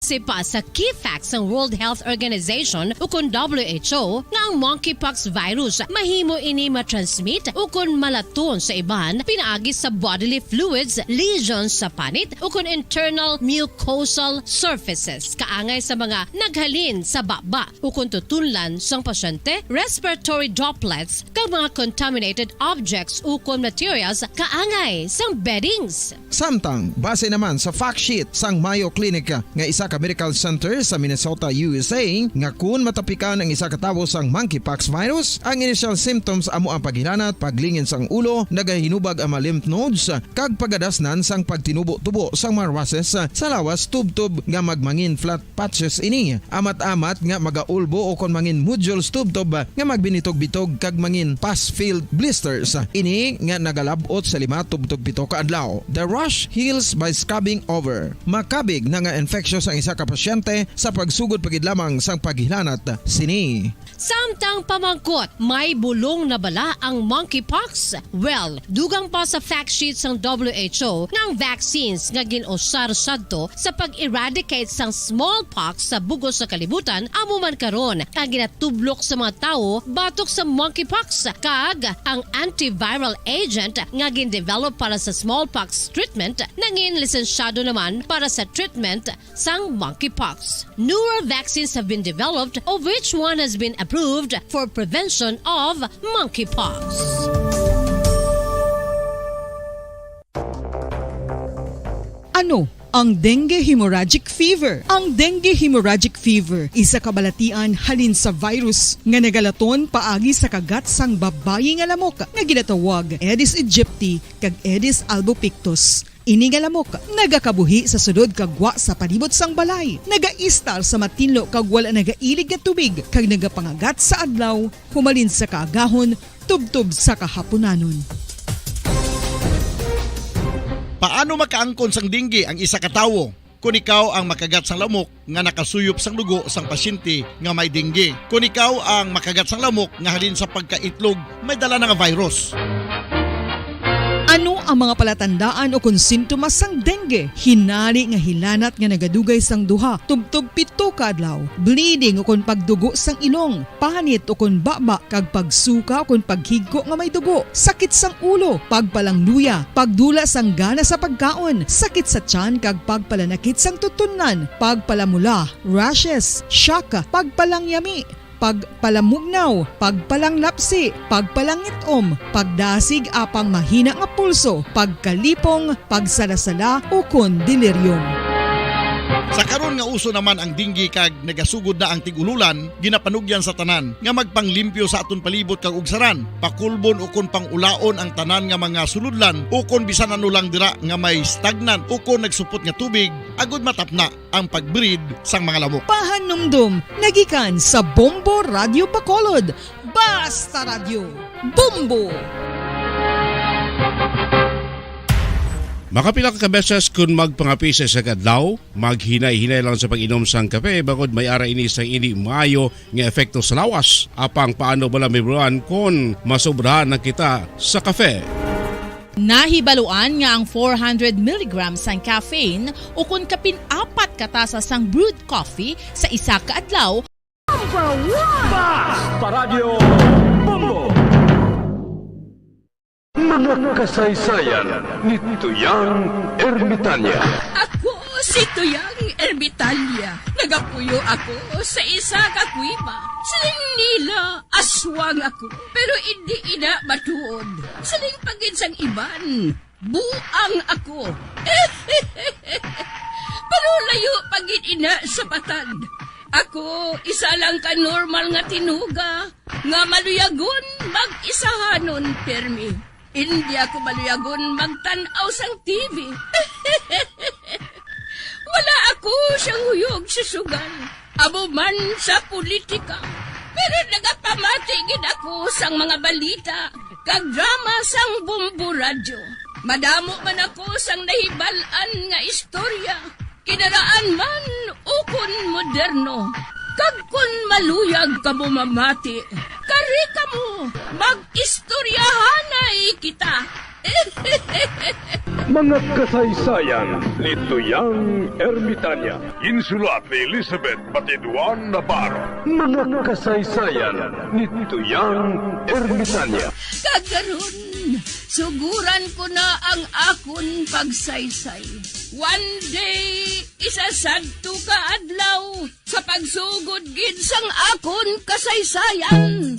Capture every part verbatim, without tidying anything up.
Base pa sa key facts sang World Health Organization ukon W H O nga ang monkeypox virus mahimo ini ma-transmit ukon malaton sa iban pinaagi sa bodily fluids, lesions sa panit, ukon internal mucosal surfaces, kaangay sa mga naghalin sa baba ukon tutunlan sang pasyente, respiratory droplets, kag mga contaminated objects ukon materials kaangay sang beddings. Samtang, base naman sa fact sheet sang Mayo Clinic nga isa ka medical center sa Minnesota, U S A, nga kun matapikan ang isa ka tawo sang monkeypox virus, ang initial symptoms amo ang paghilanat, paglingin sang ulo, nagahinubag ang mga lymph nodes, kag pagadasnan sang pagtinubo-tubo sang mga rashes sa lawas tubtob nga magmangin flat patches ini. Amat-amat nga magaulbo o kon mangin nodules tubtob nga magbinitog-bitog kag mangin pus-filled blisters. Ini nga nagalab-ot sa lima tubtob pito ka adlaw. The rash heals by scrubbing over. Makabig na nga infectious ang isa ka pasyente sa pagsugod pa gid lamang sang paghilanat sini. Samtang pamangkot, may bulong na bala ang monkeypox? Well, dugang pa sa fact sheet sang W H O nga ang vaccines nga gin-usar sadto sa pag-eradicate sang smallpox sa bug-os nga kalibutan amo man karon ang ginatublok sa mga tawo batok sa monkeypox, kag ang antiviral agent nga gin-develop para sa smallpox treatment nangin lisensyado naman para sa treatment sang monkeypox. Newer vaccines have been developed, of which one has been approved for prevention of monkeypox. Ano ang dengue hemorrhagic fever? Ang dengue hemorrhagic fever isa ka balatian halin sa virus nga nagalaton paagi sa kagat sang babayi nga lamok nga ginatawag Aedes aegypti kag Aedes albopictus. Ini nga lamok nagakabuhi sa sulod kag gwa sa palibot sang balay, nagaistar sa matinlo kag wala nagailig nga tubig, kag nagapangagat sa adlaw humalin sa kaagahon tubtob sa kahapunanon. Paano makaangkon sang dengue ang isa ka tawo? Kon ikaw ang makagat sang lamok, nga nakasuyop sang dugo sang pasyente nga may dengue. Kon ikaw ang makagat sang lamok nga halin sa pagkaitlog may dala na nga virus. Ano ang mga palatandaan o kon sintomas sang dengue? Hinari nga hilanat nga nagadugay sang duha tubtob pito ka adlaw, bleeding o kon pagdugo sang ilong, panit o kon baba, kag pagsuka o kon paghigko nga may dugo, sakit sang ulo, pagpalangluya, pagdula sang gana sa pagkaon, sakit sa tiyan kag pagpalanakit sang tutunlan, pagpalamula, rashes, shock, pagpalangyami, pagpalamugnaw, pagpalanglapsi, pagpalangit-om, pagdasig apang mahina nga pulso, pagkalipong, pagsalasala, ukon delirium. Sa karon nga uso naman ang dengue kag nagasugod na ang tig-ululan, ginapanugyan sa tanan nga magpanglimpyo sa aton palibot kag ugsaran, pakulbon ukon pang-ulaon ang tanan nga mga sulodlan ukon bisan ano lang dira nga may stagnant ukon nagsupot nga tubig, agod matapna ang pag-breed sang mga lamok. Pahanumdom nagikan sa Bombo Radyo Bacolod. Basta Radyo, Bombo! Makapila ka beses kun magpangapi sa isa ka adlaw, maghinay-hinay lang sa pag-inom sang kape, bangod may ara ini sang indi maayo nga epekto sa lawas. Apang paano bala mahibaluan kon masobrahan na kita sa kape? Nahibaluan nga ang four hundred milligrams sang caffeine ukon kapin apat ka tasa sang brewed coffee sa isa ka adlaw. Number one! Basta Radyo Bombo! Mga kasaysayan ni Tuyang Ermitanya. Ako si Tuyang Ermitanya. Nagapuyo ako sa isa ka kuweba. Siling nila, aswang ako, pero indi ina matuod. Siling pa gid sang iban, buang ako. Pero layo pa gid ina sa patag. Ako, isa lang ka normal nga tinuga nga maluyagon mag-isahanon pirmi. Indi ako maluyagon magtan-aw sang T V. Wala ako siyang huyog sa sugal, amo man sa politika. Pero nagapamati gid ako sang mga balita kag drama sang Bombo Radyo. Madamo man ako sang nahibal-an nga istorya, kinaraan man ukon moderno. Kag kon maluyag kamo mamati, kari kamo, mag-istoryahanay kita. Mga kasaysayan ni Tuyang Ermitanya. Ginsulat ni Elizabeth Batiduan Navarro. Mga kasaysayan ni Tuyang Ermitanya. Kag karon, suguran ko na ang akon pagsaysay. One day, isa sadto ka adlaw, sa pagsugod gid sang akon kasaysayan.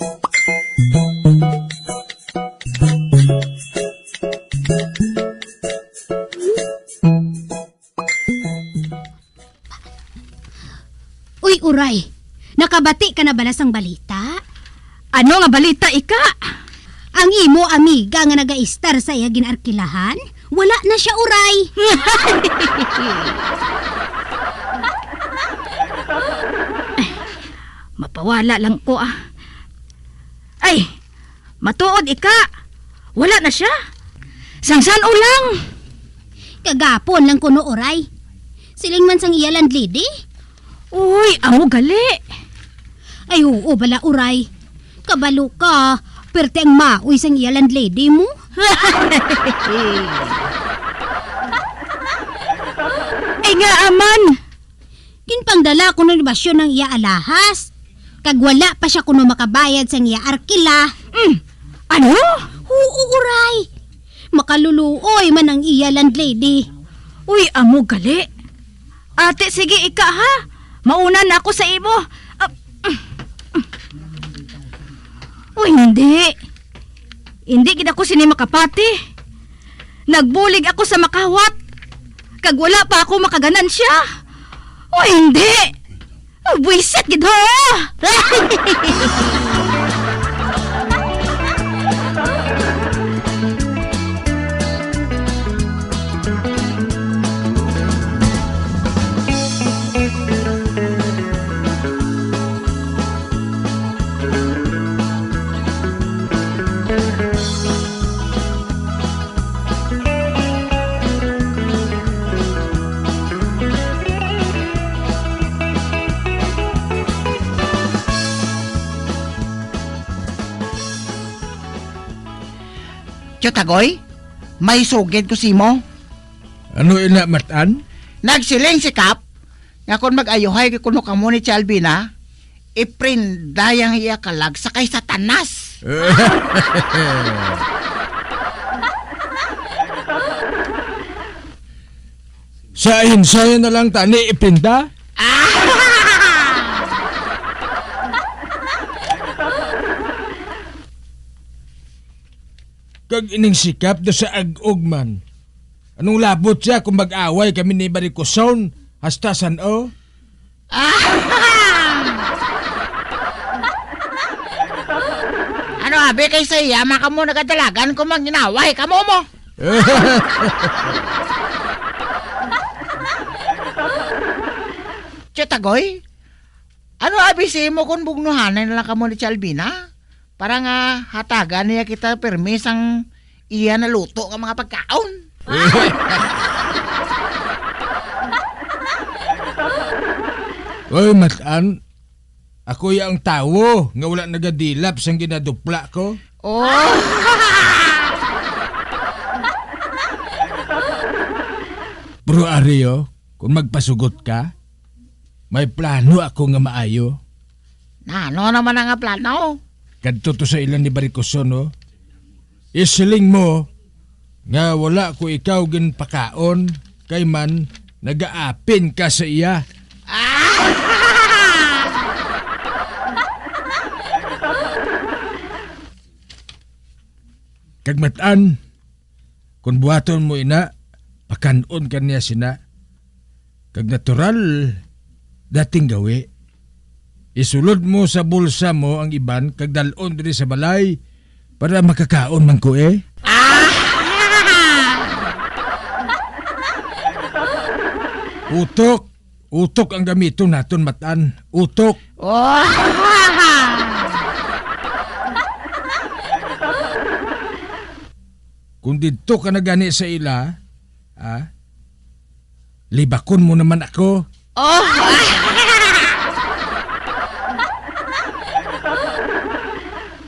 Uy, Uray! Nakabati ka na bala sang balita? Ano nga balita, Ika? Ang imo amiga nga nagaistar sa iya ginarkilahan, wala na siya, Uray. Mapawala lang ko, ah. Ay, matuod, Ika. Wala na siya. Sang san-o lang. Kagapon lang kuno, Uray. Siling man sang iya landlady. Uy, amo gali. Ay, oo bala, Uray. Kabalo ka, perte ang maoy sang iya landlady mo. Ay, nga aman. Ginpangdala kuno ni Basyon ang iya alahas, kag wala pa siya kuno makabayad sang iya arkila. Mm. Ano? Oo, Uray. Makaluluoy man ang iya landlady. Uy, amo gali. Ate, sige, Ika, ha? Mauna na ako sa imo. Ah, uy, hindi. Hindi gid ako sini makapati. Nagbulig ako sa makawat, kag wala pa ako makaganansya. Uy, hindi. Oh, buwisit gid, ho! Tyo Tagoy, may sugid ko simo. Ano ina, Matan? Nagsiling si Kap nga kon mag-ayuhay kuno kamo ni Tia Albina, iprinda yang iya kalag sa kay Satanas. Sa hinsayon na lang tani iprinda? Kag ining si Kap daw sa ag-og man. Anong labot siya kung mag-away kami ni Barikoson hasta san-o? Ano abi kay sa iya, maka mo nagadalagan kung manginaway kamo mo? Tyo Tagoy, ano abi sa imo kung bugnuhanay na lang kamo ni Tia Albina? Para nga hatagan niya kita permi sang iya naluto nga mga pagkaon. Oy, Matan, ako ya ang tawo nga wala nagadilap sang ginadupla ko. Oh. Pero ari, oh, kung magpasugot ka, may plano ako nga maayo. Nano naman ang plano? Kadto to sa ila ni Barikoson, oh. Isiling mo nga wala ko ikaw ginpakaon, kay man nagaapin ka sa iya. Kag Matan, kon buhaton mo ina, pakan-on ka niya sina. Kag natural, dating gawi. Isulod mo sa bulsa mo ang iban kag dal-on diri sa balay para makakaon man ko, eh. Utok! Utok ang gamiton naton, Matan. Utok! Oh. Kung didto ka na gani sa ila, ah, libakon mo naman ako. Oh.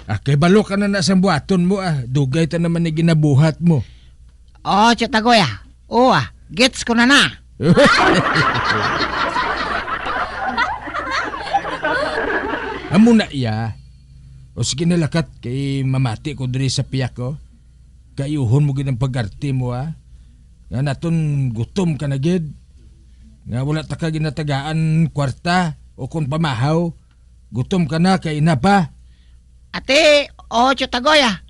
Ah, kay balo ka na na sang buhaton mo, ah. Dugay ta naman ni ginabuhat mo. Oh, Tio Tagoy, ah. Oo, ah. Gets ko na na. Amo na iya. O sige na, lakat kay mamati ko diri sa piyak ko. Kaayuhon mo gid ang pag-arte mo, ha? Nga naton gutom ka na gid. Nga wala ta ka ginatagaan kwarta o kon pamahaw. Gutom ka na kay ina pa. Ate, o, Tio Tagoy, ah.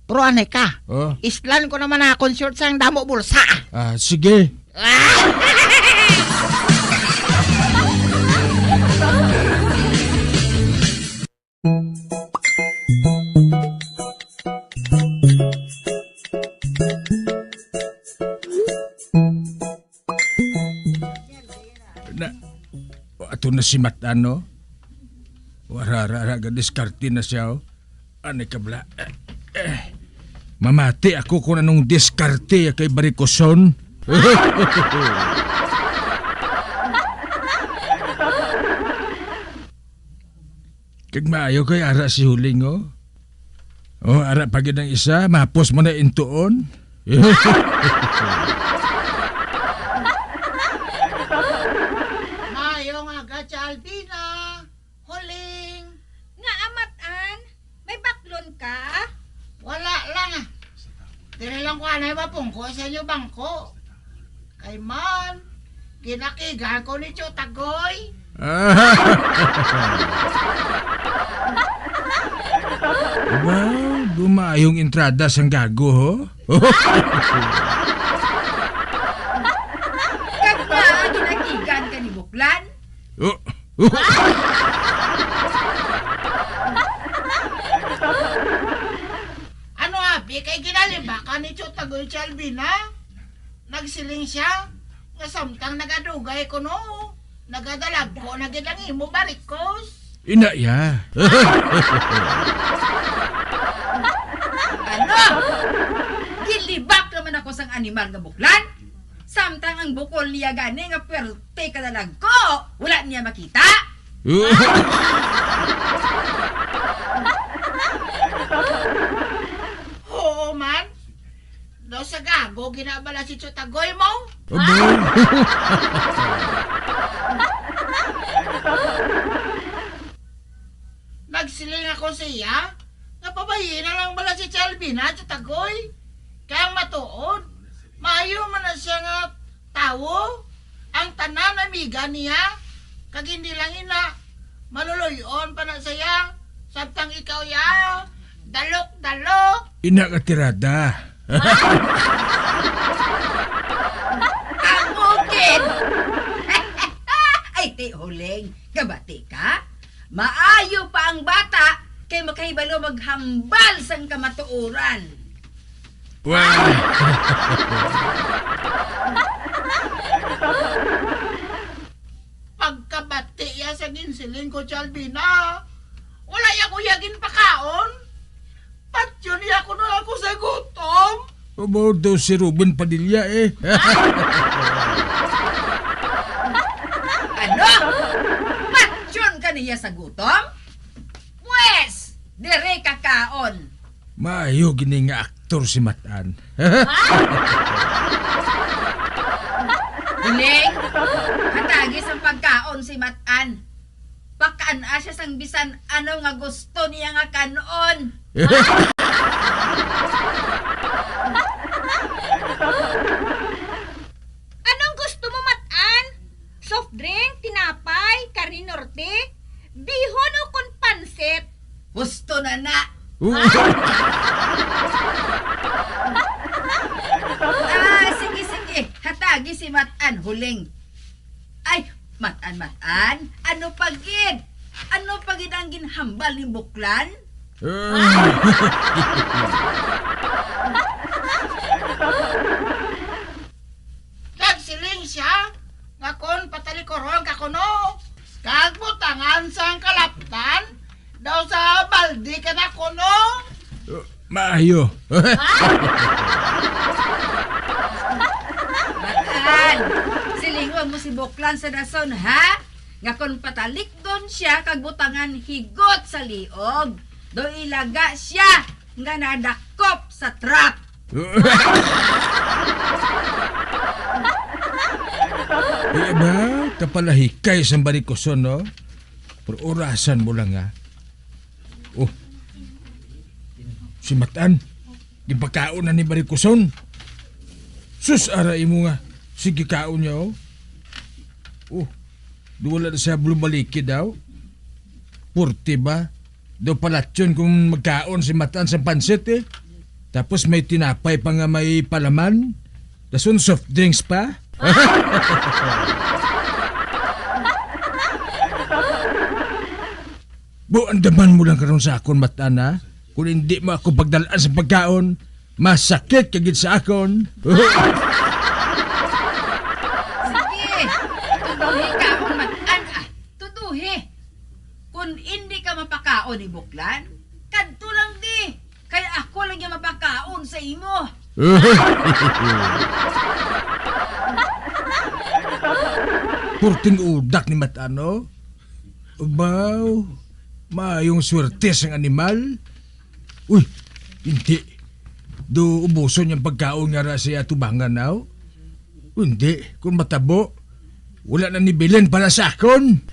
Pero anay ka. Oh. Islan ko naman na akong short sang damo bulsa. Ah, sige. Na, ato na si Matan, no? Wara, ra, ra, diskarte na siya, oh. Ano ka bala? Eh, eh. Mamati ako kung anong diskarte ya kay Barikoson. Kag maayo kay ara si Huling, oh. Oh, ara pa gid ang isa, mapos mo na intuon. Maayo nga aga, Tia Albina. Huling. Nga, Matan, may baklon ka? Wala lang, ah. Diri lang ko anay mapungko sa inyo bangko. Kay man, ginakigan ko ni Tio Tagoy. Wow, dumayong entrada sang gago, ho? Kag ba, ginakigan ka ni Buklan? Oh. Ano abi kay ginalibakan ni Tio Tagoy, Tia Albina? Nagsiling sia nga samtang nagadugay kuno, nagadalagko na gid ang imo barikos. Ina ya. Ano? Gilibak naman ako sang animal nga Buklan? Samtang ang bukol niya gani nga pwerte ka dalagko, wala niya makita? Oo man. Daw sa gago ginabala si Tio Tagoy mo? Abo. Nagsiling ako sa iya nga pabayi na lang bala si Tia Albina, Tio Tagoy. Kay ang matuod, maayo man na siya nga tawo. Ang tanan amiga niya, kag hindi lang ina, maluluy-on pa na siya. Samtang ikaw ya, dalok-dalok. Ina ka tirada. Ang bukid! Ay, Ti Huling, kabati ka? Maayo pa ang bata kay makahibalo maghambal sang kamatuoran. Wa- Pagkabati ya sa ginsiling ko, Tia Albina, wala ya ko ya ginpakaon. Patyon ya ko na ako sa gutom. About daw si Ruben Padilla, eh. Ano? Patyon ka niya sa gutom? Pwes, diri ka kaon. Maayo gini nga aktor si Matan. Huling, hatagi sang pagkaon si Matan. Pakan-a siya sang bisan ano nga gusto niya nga kan-on. Anong gusto mo, Matan? Soft drink, tinapay, karne norte, bihon o kon pansit? Husto na na. Oo. Ah, sige, sige. Hatagi si Matan, Huling. Ay, Matan, Matan. Ano pa gid? Ano pa gid ang ginhambal ni Buklan? Ah. Nagsiling siya nga kon patalikuron ka kuno, kag butangan sang kalaptan, daw sa balde ka na kuno. Uh, maayo. Matan, silingon mo si Buklan sa dason, ha? Nga kon patalikdon siya kag butangan higot sa liog, daw ilaga siya nga nadakop sa trap. Ay, aba, kapalahikay sang barikuson, no? Pero orasan mo lang, ha? Oh, si Matan, gipakaon na ni barikuson. Sus, ara imo nga. Sige, kaon niya, oh. Oh, di wala na siya lumaliki daw. Purti ba? Daw palatyon kung magkaon si Matan sa pansit, eh. Tapos may tinapay pa nga may palaman. Dason soft drinks pa. Bo, andaman mo lang karon sa akon, Matan, ha? Kung hindi mo ako pagdalaan sa pagkaon, masakit ka gid sa akon. Sige, tuduhi ka akong Matan, ah. Tuduhi. Kung hindi ka mapakaon ni Buklan, kadto lang di. Kay ako lang yung mapakaon sa imo. Purting udak ni Matan, no? Baw, maayong swerte sang animal. Uy, hindi. Do ubuson yung pagkaon nga ra siya tubangan, naw? Hindi, kung matabo, wala na ni bilin para sa akon.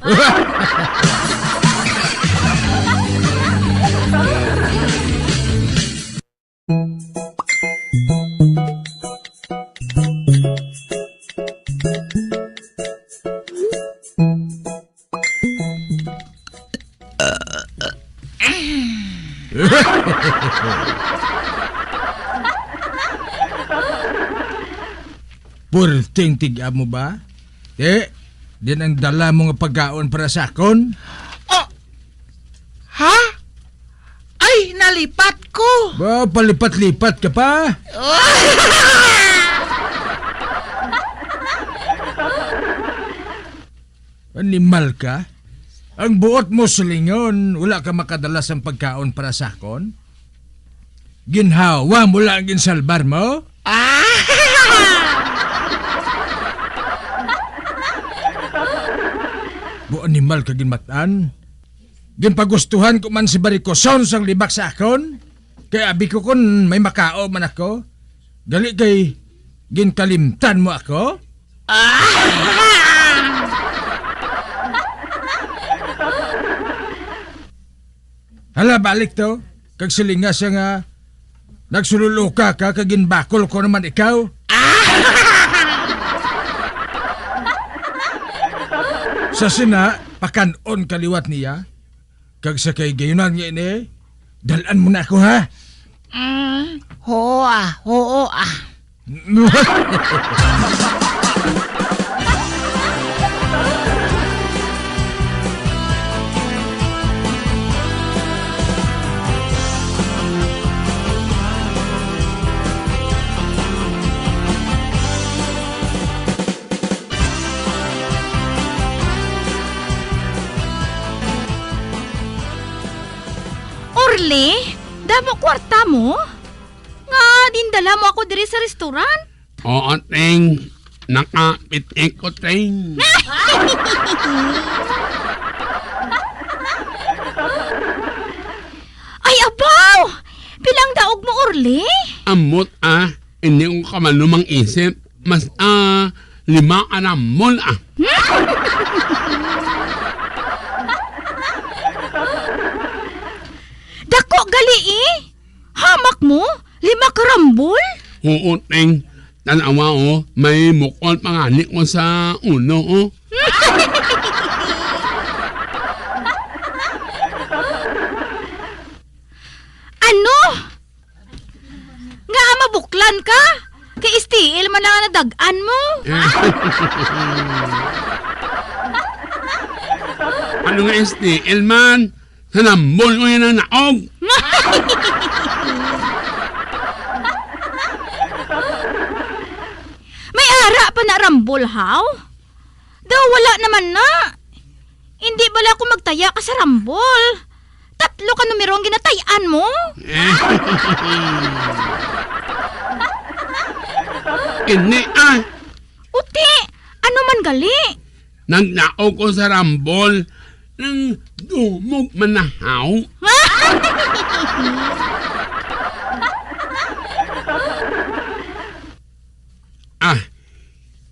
Purting tig-a mo ba? Ti, din ang dala mo nga pagkaon para sa akon? Oh! Ha? Ay, nalipat ko! Ba, palipat-lipat ka pa? Animal ka? Ang buot mo silingon, wala ka makadala sang pagkaon para sa akon? Ginhawa mo lang ang ginsalbar mo? Ah! Bu animal ka ginmatan. Ginpagustuhan ko man si Barikoson sang libak sa akon. Kay abi ko kun may makao man ako. Gali kay ginkalimtan mo ako? Ah! Hala, balik to. Kag silinga siya nga, "Nagsululuka ka, kag ginbakol ko naman ikaw." Sa sina, pakan-on ka liwat niya. Kag sa kay gayunan nga ini, dal-an mo na ako, ha? Mm, oo, ah, oo, ah. Orly, damo kwarta mo? Nga, dindala mo ako diri sa restaurant? Oo, Ting. Nakapit-ik ko, Ting. Ay, abaw! Pila ang daog mo, Orly? Ambot, ah. Hindi ko kamalumang isip. Mas, ah, lima ka rambol, ah. Dako gali, eh. Hamak mo? Lima ka rambol? Oo, Ting. Tan-awa, oh. May bukol pa gani ko sa ulo, oh. Ano? Nga mabuklan ka? Kay S T L man lang ang nadag-an mo. Ano nga S T L man? Sa rambol ko yan ang naog. May ara pa na rambol, haw? Daw wala naman na. Hindi bala ako magtaya ka sa rambol. Tatlo ka numero ang ginatay-an mo. Ini, ah. Uti, ano man gali? Nagnaog ko sa rambol, nang dumog man nahaw. Ah,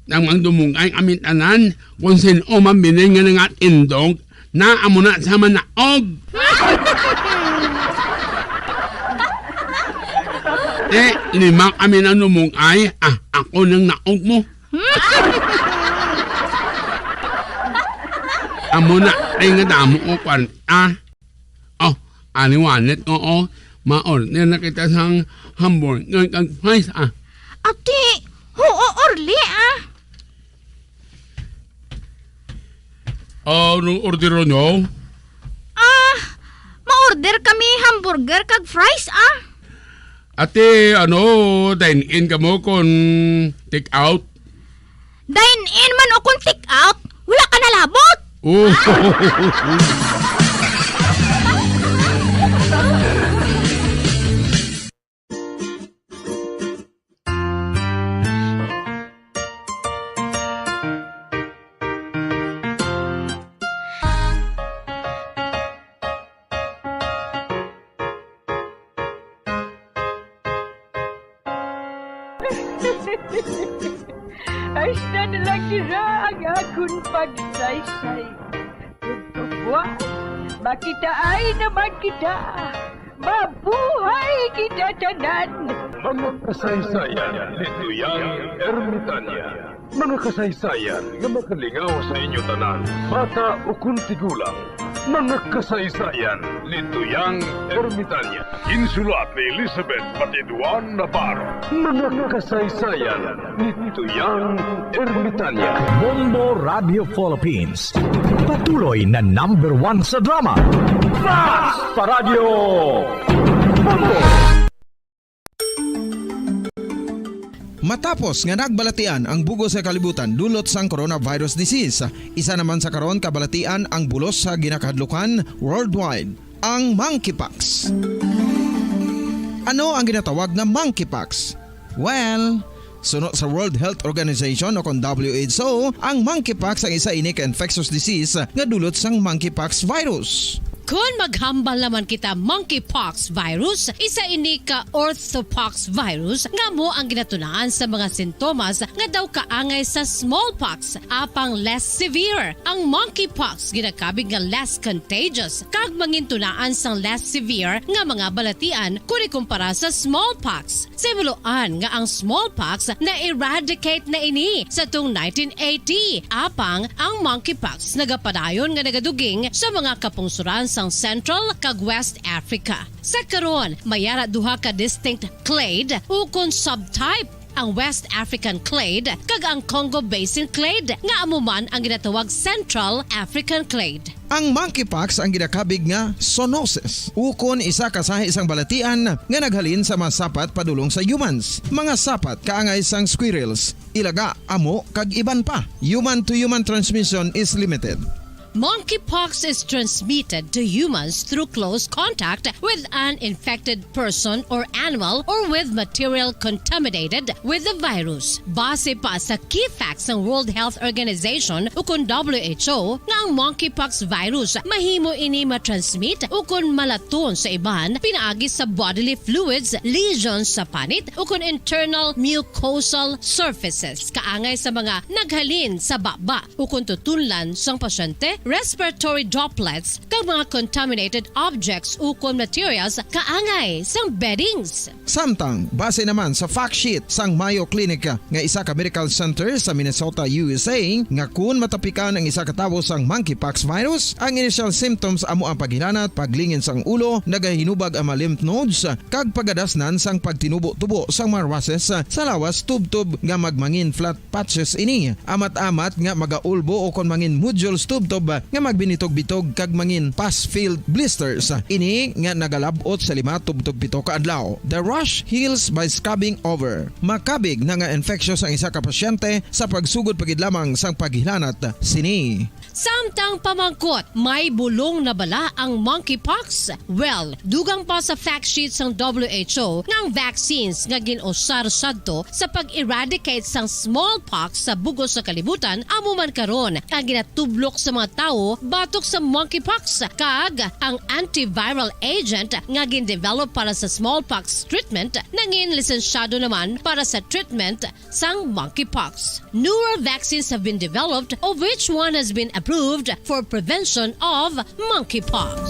Nang magdumungay kami tanan, kung sin-o man bilin nga nangatindog, na amo na sa manaog. Te, lima kami nang dumungay, ah, ako nang naog mo. Amo na, ay nga damo ko kwarta. Oh, ani wallet ko, oh. Ma-order na kita sang hamburger kag fries, ah. Ati, huo, orli, ah. Ah, anong ordero nyo? Ah, ma-order kami hamburger kag fries, ah. Ate, ano, dine-in kamo kon take out? Dine-in man o kon take out, wala ka nalabot? Oh. Hasta na lang dira ang akon pagsaysay. Ug kabuas, makitaay naman kita. Mabuhay kita tanan! Mga kasaysayan ni Tuyang Ermitanya. Mga kasaysayan nga makalingaw sa inyo tanan, bata ukon tigulang. Mga kasaysayan ni Tuyang Ermitanya. Ginsulat ni Elizabeth Batiduan Navarro. Mga kasaysayan ni Tuyang Ermitanya. Bombo Radio Philippines. Patuloy na number one sa drama. Fast Paradyo! Bombo! Matapos nga nagbalatian ang bug-os nga kalibutan dulot sang coronavirus disease, isa naman sa karon kabalatian ang bulos sa ginakahadlukan worldwide, ang monkeypox. Ano ang ginatawag nga monkeypox? Well, suno sa World Health Organization o kon W H O, ang monkeypox ang isa ini ka infectious disease nga dulot sang monkeypox virus. Kon maghambal naman kita monkeypox virus, isa ini ka orthopox virus nga amo ang ginatunaan sa mga sintomas nga daw kaangay sa smallpox, apang less severe. Ang monkeypox ginakabig nga less contagious kag mangintunaan sang less severe nga mga balatian kon ikumpara sa smallpox. Sa himuloan nga ang smallpox na-eradicate na ini sa tuong nineteen eighty, apang ang monkeypox nagapadayon nga nagaduging sa mga kapungsoran sang Central kag West Africa. Sa karon, may ara duha ka distinct clade ukon subtype, ang West African clade kag ang Congo Basin clade, nga amo man ang ginatawag Central African clade. Ang monkeypox ang ginakabig nga zoonosis, ukon isa ka sahi sang balatian nga naghalin sa mga sapat padulong sa humans, mga sapat kaangay sang squirrels, ilaga, amo, kag iban pa. Human-to-human transmission is limited. Monkeypox is transmitted to humans through close contact with an infected person or animal or with material contaminated with the virus. Base pa sa key facts sang World Health Organization ukon W H O nga ang monkeypox virus mahimo ini matransmit ukon malaton sa iban pinaagi sa bodily fluids, lesions sa panit ukon internal mucosal surfaces kaangay sa mga naghalin sa baba ukon tutunlan sang pasyente, respiratory droplets, kag mga contaminated objects ukon materials kaangay sang beddings. Samtang, base naman sa fact sheet sang Mayo Clinic nga isa ka medical center sa Minnesota, U S A, nga kun matapikan ang isa ka tawo sang monkeypox virus, ang initial symptoms amo ang paghilanat, paglingin sang ulo, nagahinubag ang mga lymph nodes, kag pagadasnan sang pagtinubo-tubo sang mga rashes sa lawas tubtob nga magmangin flat patches ini, amat-amat nga magaulbo ukon mangin nodules tubtob nga magbinitog-bitog kag mangin pus-filled blisters. Ini nga nagalab-ot sa lima tubtob pito ka adlaw. The rash heals by scabbing over. Makabig na nga infectious ang isa ka pasyente sa pagsugod pa gid lamang sang paghilanat sini. Samtang pamangkot, may bulong na bala ang monkeypox? Well, dugang pa sa fact sheet sang W H O nga ang vaccines nga gin-usar sadto sa pag-eradicate sang smallpox sa bug-os nga kalibutan amo man karon ang ginatublok sa mga tawo batok sa monkeypox, kag ang antiviral agent nga gindevelop para sa smallpox treatment nangin lisensyado naman para sa treatment sang monkeypox. Newer vaccines have been developed, of which one has been approved for prevention of monkeypox.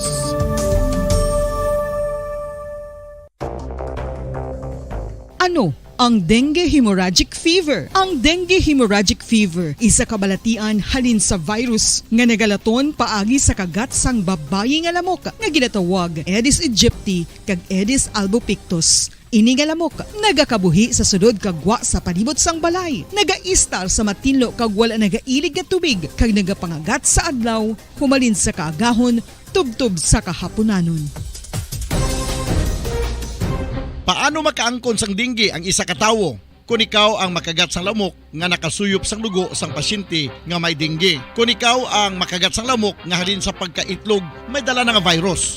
Ano ang dengue hemorrhagic fever? Ang dengue hemorrhagic fever isa ka balatian halin sa virus nga nagalaton paagi sa kagat sang babayi nga lamok nga ginatawag Aedes aegypti kag Aedes albopictus. Ini nga lamok nagakabuhi sa sulod kag gwa sa palibot sang balay, nagaistar sa matinlo kag wala nagailig nga tubig, kag nagapangagat sa adlaw humalin sa kaagahon tubtob sa kahapunanon. Paano makaangkon sang dengue ang isa ka tawo? Kon ikaw ang makagat sang lamok nga nakasuyop sang dugo sang pasyente nga may dengue. Kon ikaw ang makagat sang lamok nga halin sa pagkaitlog may dala na nga virus.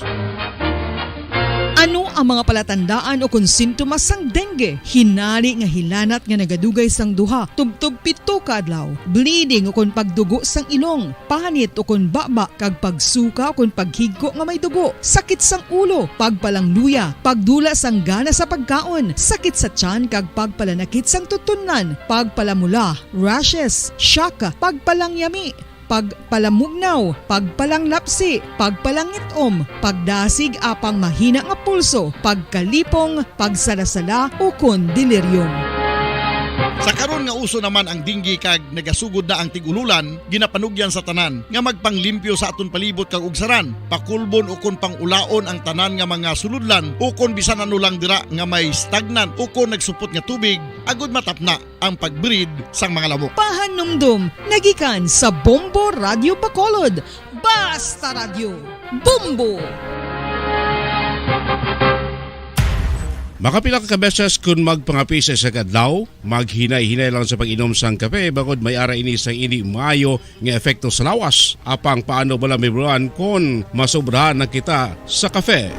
Ano ang mga palatandaan o kon sintomas sang dengue? Hinari nga hilanat nga nagadugay sang duha tubtob pito ka adlaw, bleeding o kon pagdugo sang ilong, panit o kon baba, kag pagsuka o kon paghigko nga may dugo, sakit sang ulo, pagpalangluya, pagdula sang gana sa pagkaon, sakit sa tiyan kag pagpalanakit sang tutunlan, pagpalamula, rashes, shock, pagpalangyami, pagpalamugnaw, pagpalanglapsi, pagpalangit-om, pagdasig apang mahina nga pulso, pagkalipong, pagsalasala, ukon delirium. Sa karon nga uso naman ang dengue kag nagasugod na ang tig-ululan, ginapanugyan sa tanan nga magpanglimpyo sa aton palibot kag ugsaran, pakulbon ukon pang-ulaon ang tanan nga mga sulodlan ukon bisan ano lang dira nga may stagnant ukon nagsupot nga tubig, agud matapna ang pag-breed sang mga lamok. Pahanumdom nagikan sa Bombo Radio Bacolod. Basta Radyo, Bombo! Makapila ka beses kon magpangape sa isa ka adlaw, maghinay-hinay lang sa pag-inom sang kape, bangod may ara ini sang indi maayo nga epekto sa lawas. Apang paano bala mahibaluan kon masobrahan na kita sa kape?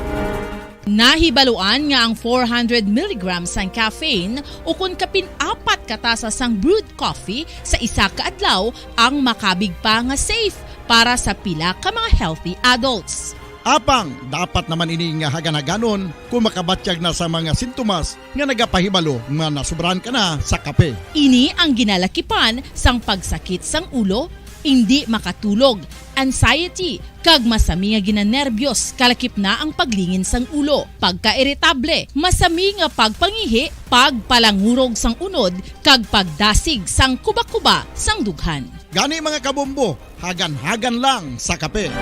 Nahibaluan nga ang four hundred milligrams sang caffeine, ukon kapin apat ka tasa sang brewed coffee sa isa ka adlaw, ang makabig pa nga safe para sa pila ka mga healthy adults. Apang dapat naman ini nga hagan-haganon kon makabatyag na sa mga sintomas nga nagapahibalo nga nasobrahan ka na sa kape. Ini ang ginalakipan sang pagsakit sang ulo, indi makatulog, anxiety, kag masami nga ginanerbyos, kalakip na ang paglingin sang ulo, pagkairitable, masami nga pagpangihi, pagpalangurog sang unod, kag pagdasig sang kubakuba sang dughan. Gani, mga kabombo, hagan-hagan lang sa kape.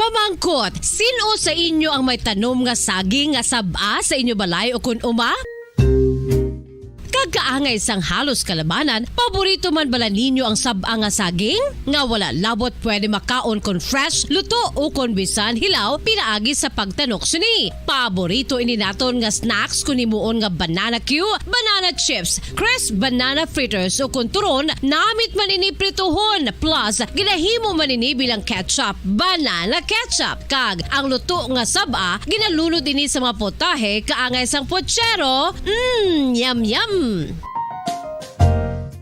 Pamangkot, sin-o sa inyo ang may tanom nga saging nga sab-a sa inyo balay o kon uma? Kag kaangay sang halos kalabanan, paborito man bala ninyo ang sab-a nga saging? Nga wala labot pwede makaon kon fresh, luto, o kon bisan hilaw, pinaagi sa pagtanok sini. Paborito ini naton nga snacks kon himuon nga banana cue, banana chips, crisp banana fritters, o kon turon, namit man ini prituhon, plus ginahimo man ini bilang ketchup, banana ketchup, kag ang luto nga sab-a ginalunod ini sa mga potahe kaangay sang pochero. Mm, yum, yum!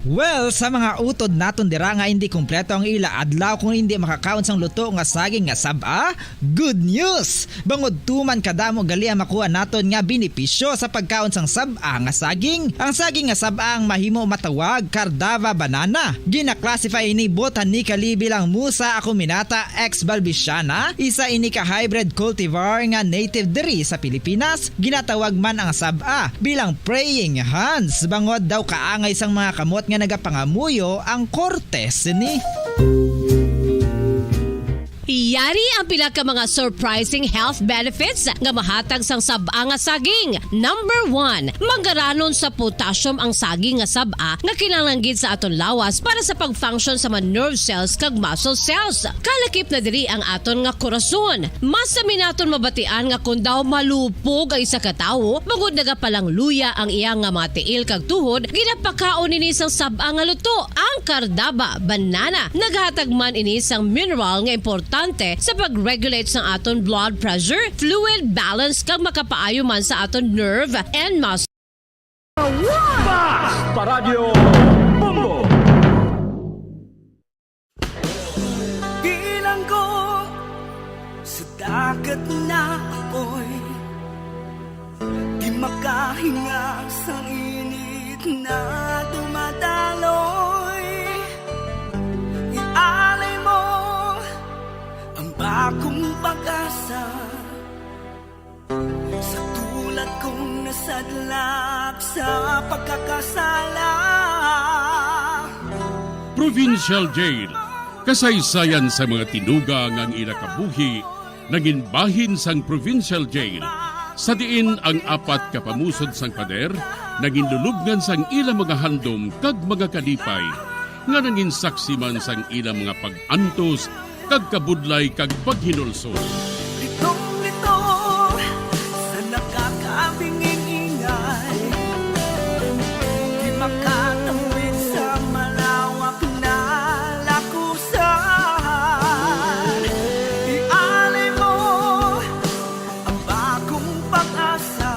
Well, sa mga utod naton dira nga indi kompleto ang ila adlaw kung indi makakaon sang luto nga saging nga sab-a, good news! Bangod tuman kadamo gali ang makuha naton nga benepisyo sa pagkaon sang sab-a nga saging. Ang saging nga sab-a ang mahimo matawag Cardava banana. Gina-classify ini botanically bilang Musa acuminata ex balbisiana, isa ini ka hybrid cultivar nga native diri sa Pilipinas. Ginatawag man ang sab-a bilang praying hands, bangod daw kaangay sang mga kamot nga nagapangamuyo ang korte sini. Yari ang pila ka mga surprising health benefits nga mahatag sang sab-a nga saging. Number one, mangaranon sa potassium ang saging nga sab-a nga kinahanglan gid sa aton lawas para sa pag-function sa mga nerve cells kag muscle cells. Kalakip na diri ang aton nga korason. Masami naton mabatian nga kon daw malupog ang isa ka tawo, bangod nagapalangluya ang iya nga mga tiil kag tuhod, ginapakaon ini sang sab-a nga luto, ang Cardava banana. Naghatag man ini sang mineral nga importante sa pag-regulate sang aton blood pressure, fluid balance, kag makapaayo man sa aton nerve and muscle. Basta Radyo Bombo! Sa dagat na apoy, di makahinga sa init na dumadaloy. Ialay mo ang bagong pag-asa sa tulad kong nasadlak sa pagkakasala. Provincial Jail, kasaysayan sa mga tinuga nga ang ila kabuhi nangin bahin sang Provincial Jail, sa diin ang apat ka pamusod sang pader nangin lulubngan sang ila mga handom kag mga kalipay, nga nangin saksi man sang ila mga pag-antos kag kabudlay kag paghinulsol. Litong-lito sa nakakabinging-ingay, di makatawid sa malawak na lakusan. Ialay mo ang bagong pag-asa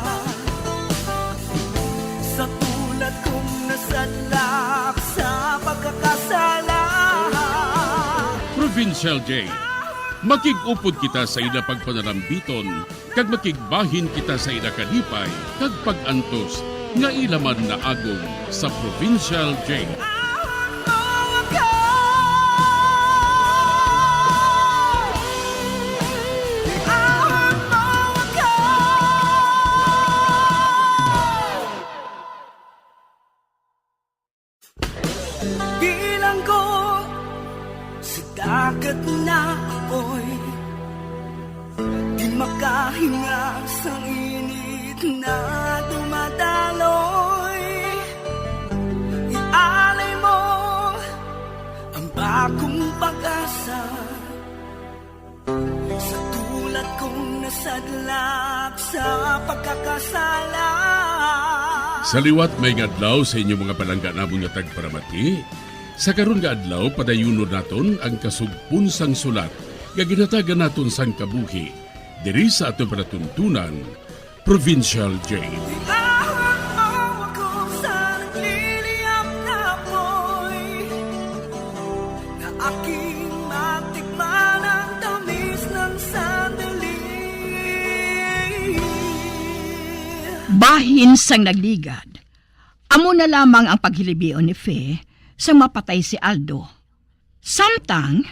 sa tulad kong nasadlak sa pagkakasala. Provincial Jail. Makig-upod kita sa ila pagpanarambiton, kag makigbahin kita sa ila kalipay kag pag-antos nga ila man naagom sa Provincial Jail. Bilanggo sa dagat na apoy, di makahinga sa init na dumadaloy. Ialay mo ang bagong pag-asa sa tulad kong nasadlak sa pagkakasala. Sa liwat, maayong adlaw sa inyo, mga palangga namon nga tagparamati. Sa karon nga adlaw, padayunon naton ang kasugpon sang sulat nga ginhatagan naton sang kabuhi diri sa aton palatuntunan, Provincial Jail. Iahon mo ako sa nagliliyab na apoy, na aking matikman ang tamis ng sandali. Bahin sang nagligad, amo na lamang ang paghilibion ni Fe sang mapatay si Aldo. Samtang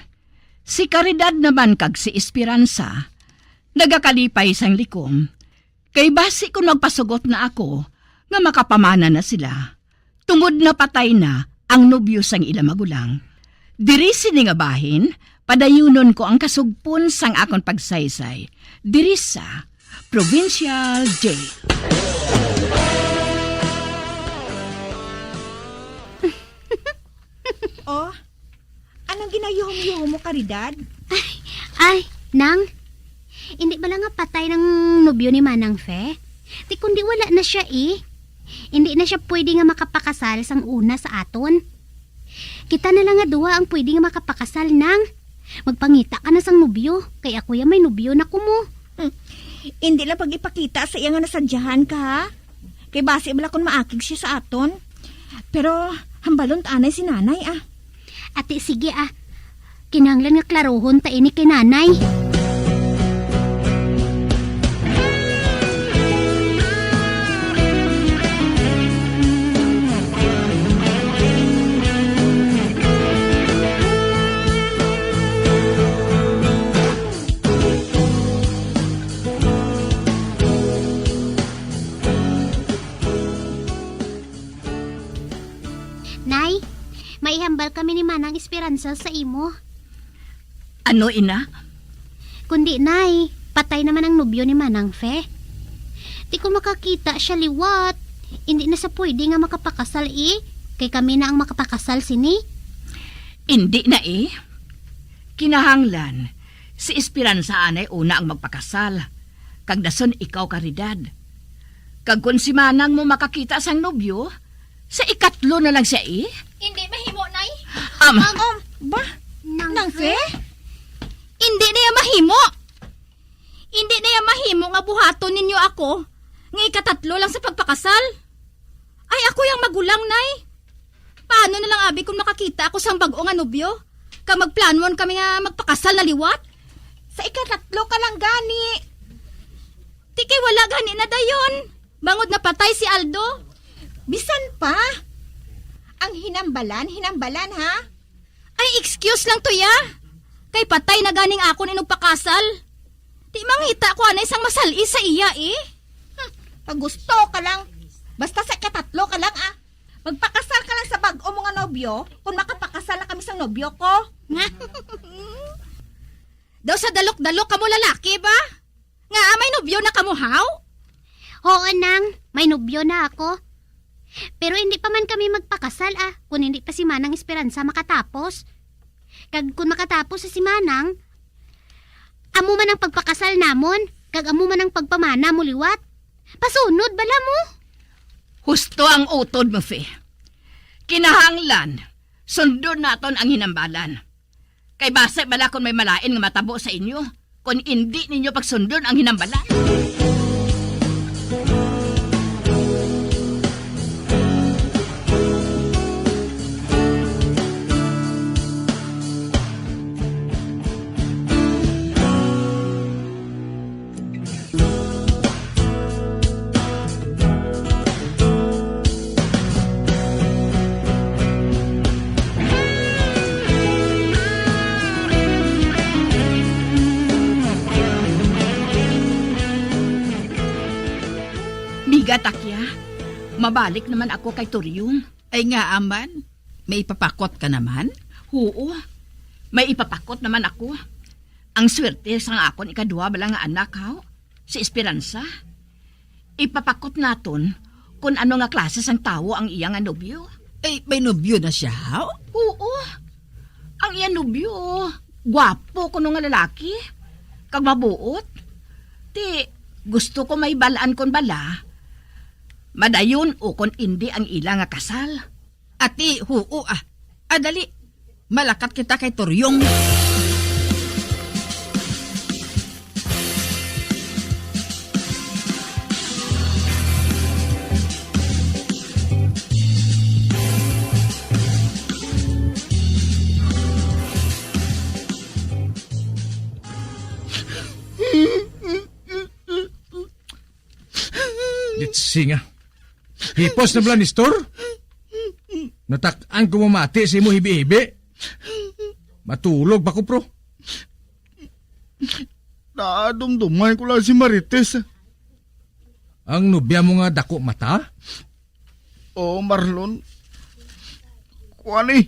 si Caridad naman kag si Esperanza nagakalipay sang likom, kay basi kon magpasugot na ako nga makapamana na sila, tungod napatay na ang nobyo sang ila magulang. Diri sini nga bahin, padayunon ko ang kasugpon sang akon pagsaysay diri sa Provincial Jail. Oh, anong ginayuhom-yuhom mo, Caridad? Ay, ay, Nang, indi bala nga patay nang nobyo ni Manang Fe? Ti kundi wala na siya, eh. Indi na siya pwede nga makapakasal sang una sa aton. Kita na lang nga duha ang pwede nga makapakasal, Nang. Magpangita ka na sang nobyo, kay ako ya may nobyo na ko mo. Hmm. Indi lang pag-ipakita sa iya nga nasadyahan ka, ha? Kay basi bala kon maakig siya sa aton. Pero hambalon ta anay si Nanay, ah. Ati, sige, ah. Kinahanglan nga klarohon ta ini kay Nanay. Nay, may ihambal kami ni Manang Esperanza sa imo. Ano, ina? Kundi, Nay, patay naman ang nobyo ni Manang Fe. Ti kon makakita siya liwat, indi na sa pwede nga makapakasal, eh. Kay kami na ang makapakasal sini. Indi na, eh. Kinahanglan, si Esperanza anay una ang magpakasal, kag dason ikaw, Caridad. Kag kon si Manang mo makakita sang nobyo, sa ikatlo na lang siya, eh. Indi mahimo, Nay. Am. Am, am. Ba? Nang Nang Fe? Fe? Indi na iya mahimo. Indi na iya mahimo nga buhaton ninyo ako nga ikatatlo lang sa pagpakasal. Ay, ako yang magulang, Nay. Paano na lang abi kung makakita ako sang bag-o nga nobyo? Kag magplanuhan kami nga magpakasal na liwat? Sa ikatatlo ka lang gani. Ti kay wala gani na dayon. Bangod napatay si Aldo. Bisan pa. Ang hinambalan, hinambalan, ha? Ay, excuse lang to, ya. Kay patay na ganing akon inugpakasal. Ti mangita ko anay sang masal-i sa iya, eh. Hmm, pag gusto ka lang. Basta sa ikatatlo ka lang, ah. Magpakasal ka lang sa bag-o mo nga nobyo, kung makapakasal na kami sang nobyo ko. Daw sa dalok-dalok kamo lalaki ba? Nga may nobyo na kamo, haw? Oo, nang. May nobyo na ako. Pero hindi pa man kami magpakasal, ah, kung hindi pa si Manang Esperanza makatapos. Kag kung makatapos si Manang, amo man ang pagpakasal namon, kag amo man ang pagpamana mo liwat. Pasunod bala mo? Husto ang utod mo, Fe. Kinahanglan, sundon naton ang hinambalan. Kay basi bala kon may malain nga matabo sa inyo, kon indi ninyo pagsundon ang hinambalan. Miga Takya, mabalik naman ako kay Turyong. Ay nga, aman, may ipapakot ka naman? Oo, may ipapakot naman ako. Ang swerte sang akon ikaduha bala nga anak, haw, si Esperanza. Ipapakot naton kon ano nga klase sang tawo ang iya nga nobyo. Ay, may nobyo na siya, haw? Oo. Ang iya nobyo, gwapo kuno nga lalaki, kag mabuot. Ti, gusto ko mahibal-an kon bala madayon o kon indi ang ila nga kasal. Ati, huo, ah. Ah, dali. Malakat kita kay Turyong. Ditsinga. Hipos na bala ni Stor? Natak-an ko mamati sa imo hibi-hibi. Matulog pa ko, pro. Nadumduman ko lang si Marites. Ang nobya mo nga dako mata? Oo, Marlon. Kuan, eh.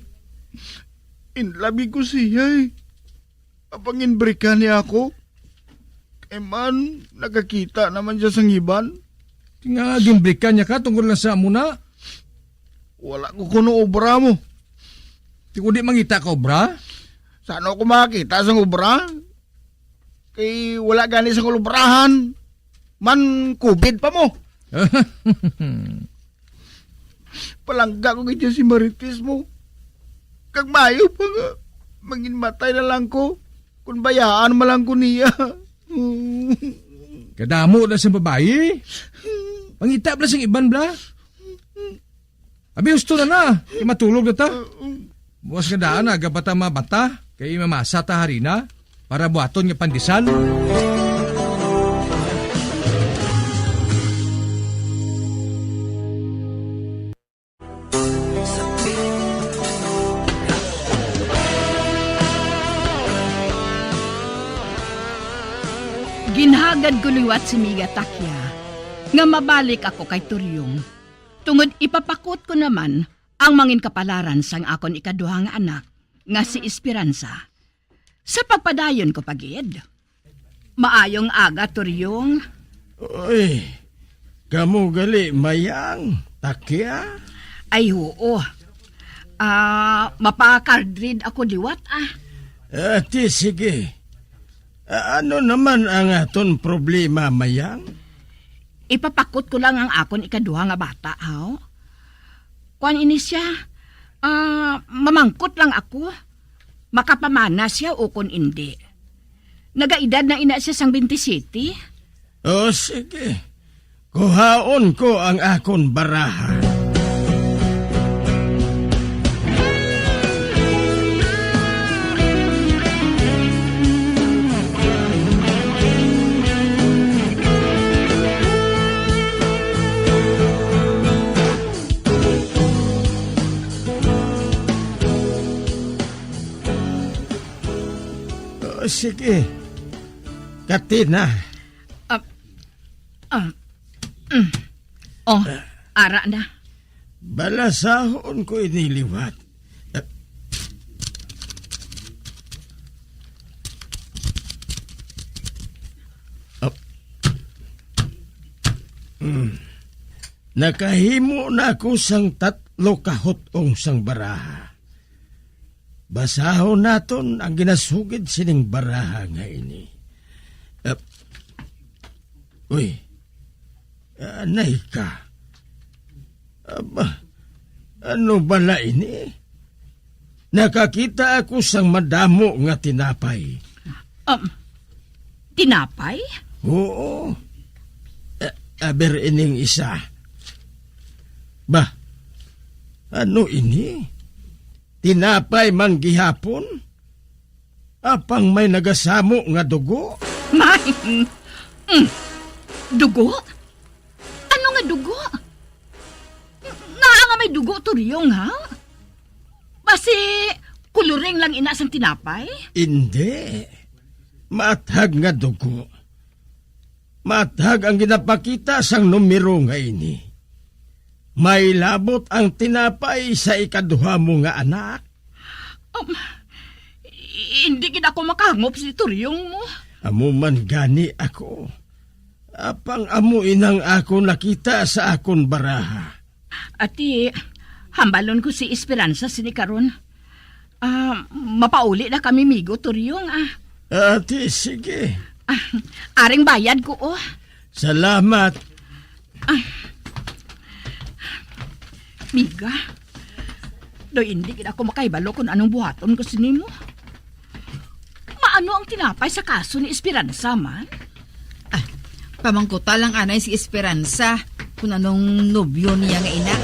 In love ko siya, eh. Panginbrikan niya ako. Kay man, nakakita naman siya sang iban. Nga ginbrikan niya ka tungod lang sa amo na? Wala ko kuno obra mo. Ti ko di mangita ka obra? Sa ano ko makakita sang obra? Kay wala gani sang obrahan. Man, covid pa mo. Palangga ko gid si Marites mo. Kag maayo pa nga, manginmatay na lang ko, kung bayaan man lang ko niya. Kadamo na sa babayi. Pangita bala sing iban bala. Abi, husto na na. Kay matulog na ta. Buwas nga daan, aga pa ta mabata. Kay mamasa ta harina para buhaton nga pandesal. Ginhagad ko liwat si Miga Takya nga mabalik ako kay Turyong, tungod ipapakot ko naman ang manginkapalaran sang akon ikaduha nga anak nga si Esperanza. Sa pagpadayon ko pa gid. Maayong aga, Turyong. Uy, kamo gali, Mayang, Takya? Ay, oo. Ah, mapa-card read ako liwat, ah. Ah, ti, sige. Ah, ano naman ang aton problema, Mayang? Ipapakot ko lang ang akon ikaduha nga bata, haw. Kuan ini siya, ah, mamangkot lang ako. Makapamana siya ukon indi. Nagaedad na ina siya sang twenty-seven. O, sige. Kuhaon ko ang akon baraha. Sige. Katina. Ah, ah, mm. Oh, ara na. Balasahon ko ini liwat. Ah. Ah. Mm. Nakahimo na ako sang tatlo ka hot-ong sang baraha. Basahon naton ang ginasugid sining baraha nga ini. Ah, uy, anay ka. Aba, ano bala ini? Nakakita ako sang madamo nga tinapay. Um, tinapay? Oo. Eh, aber ining isa. Ba, ano ini? Tinapay man gihapon? Apang may nagasamo nga dugo? May, mm, dugo? Ano nga dugo? Ngaa nga may dugo, Turyong, ha? Basi, kuluring lang ina sang tinapay? Indi. Maathag nga dugo. Maathag ang ginapakita sang numero nga ini. May labot ang tinapay sa ikaduha mo nga anak. Um, hindi gid ako makahangop si Turyong mo. Amo man gani ako. Apang amo inang ako nakita sa akon baraha. Ati, hambalon ko si Esperanza sini karon. Ah, mapauli na kami, migo, Turyong, ah. Ati, sige. Ah, aring bayad ko, oh. Salamat. Ah. Miga, daw hindi gid ako makahibalo kung anong buhaton ko sa nimo. Maano ang tinapay sa kaso ni Esperanza man? Ah, pamangkuta lang anay si Esperanza kung anong nobyo niya nga ina.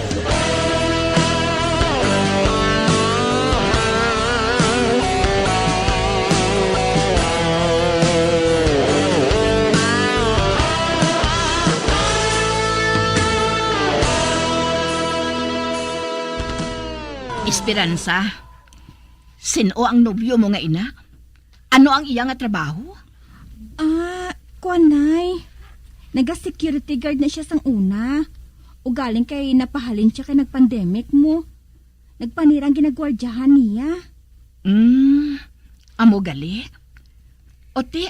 Esperanza, sin-o ang nobyo mo nga ina? Ano ang iya nga trabaho? Ah, kuan, Nay. Naga-security guard na siya sang una. Ugaling kay napahalin siya kay nag-pandemic mo. Nagpanira ang ginagwardyahan niya. Mm, amo gali. O ti,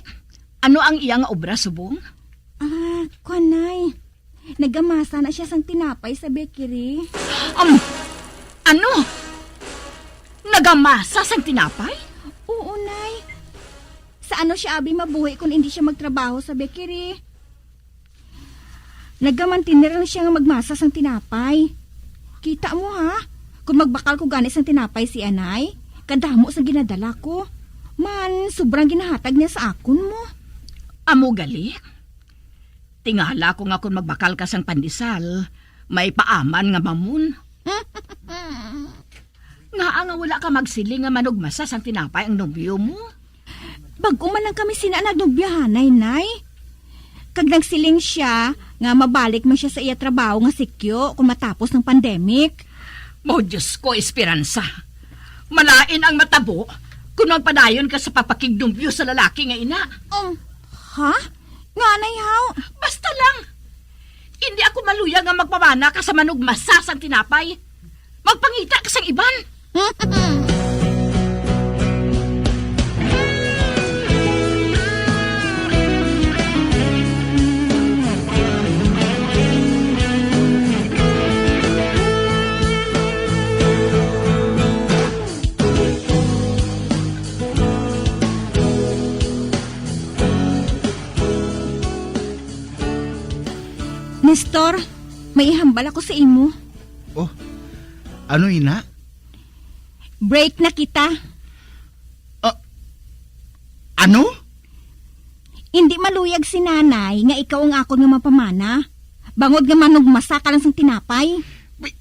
ano ang iya nga obra subong? Ah, kuan, Nay. Nagamasa na siya sang tinapay sa bakery. Um, ano? Nagamasa sang tinapay? Oo, Nay. Sa ano siya abi mabuhi kung hindi siya magtrabaho sa bakery? Nagamantener lang siya nga magmasa sang tinapay. Kita mo, ha? Kung magbakal ko gani sang tinapay si anay, kadamo sang ginadala ko. Man, sobrang ginahatag niya sa akon mo. Amo gali? Tingala ko nga kon magbakal ka sang pandesal, may paaman nga mamon. Ngaa nga wala ka magsiling nga manugmasa sang tinapay ang nobyo mo? Bag-o man lang kami sina nagnobyahanay, Nay. Kag nagsiling siya nga mabalik man siya sa iya trabaho nga sikyo kon matapos ang pandemic. Mao, Diyos ko, Esperanza. Malain ang matabo kon magpadayon ka sa pagpakignobyo sa lalaki nga ina. Um, ha? Nganay, haw? Basta lang. Hindi ako maluya nga magpamana ka sa manugmasa sang tinapay. Magpangita ka sang iban. Nestor, may ihambal ako sa imo. Oh, ano ina? Break na kita. Ah, ano? Hindi maluyag si nanay nga ikaw ang akon nga mapamana. Bangod nga manugmasa ka lang sang tinapay. Wait,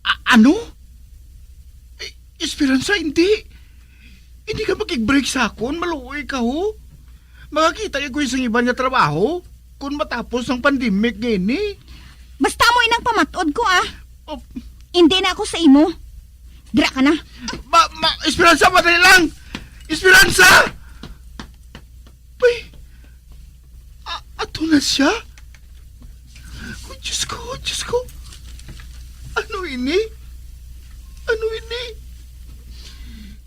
a-, ano? Eh, Esperanza, hindi. Hindi ka makig-break sa akon, maluoy ka, ho. Makakita ka ko sa iban nga trabaho kung matapos ang pandemic nga ini. Basta mo inang pamatod ko, ah. Oh. Hindi na ako sa imo. Dira ka na. Ma, ma, Esperanza, madali lang. Esperanza! Ay, a- ato na siya? Oh, Diyos ko, Diyos ko. Ano ini? Ano ini?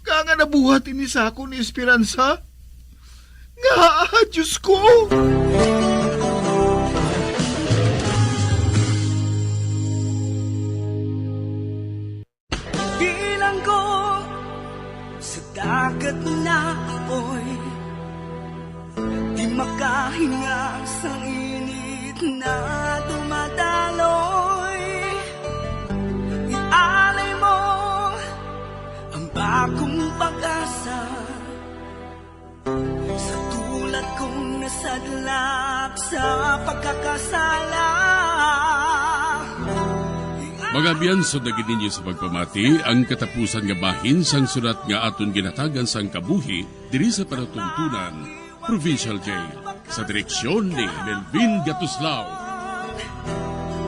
Nga nga nabuhat ini sa akon ni Esperanza? Nga, Diyos ko! Bilanggo sa dagat na apoy, di makahinga sang init na dumadaloy. Ialay mo ang bagong pag-asa sa tulad kong nasadlak sa pagkakasala. Mga abyan, sundagi ninyo sa pagpamati ang katapusan nga bahin sang sulat nga aton ginhatagan sang kabuhi diri sa palatuntunan, Provincial Jail, sa direksyon ni Melvin Gatuslao.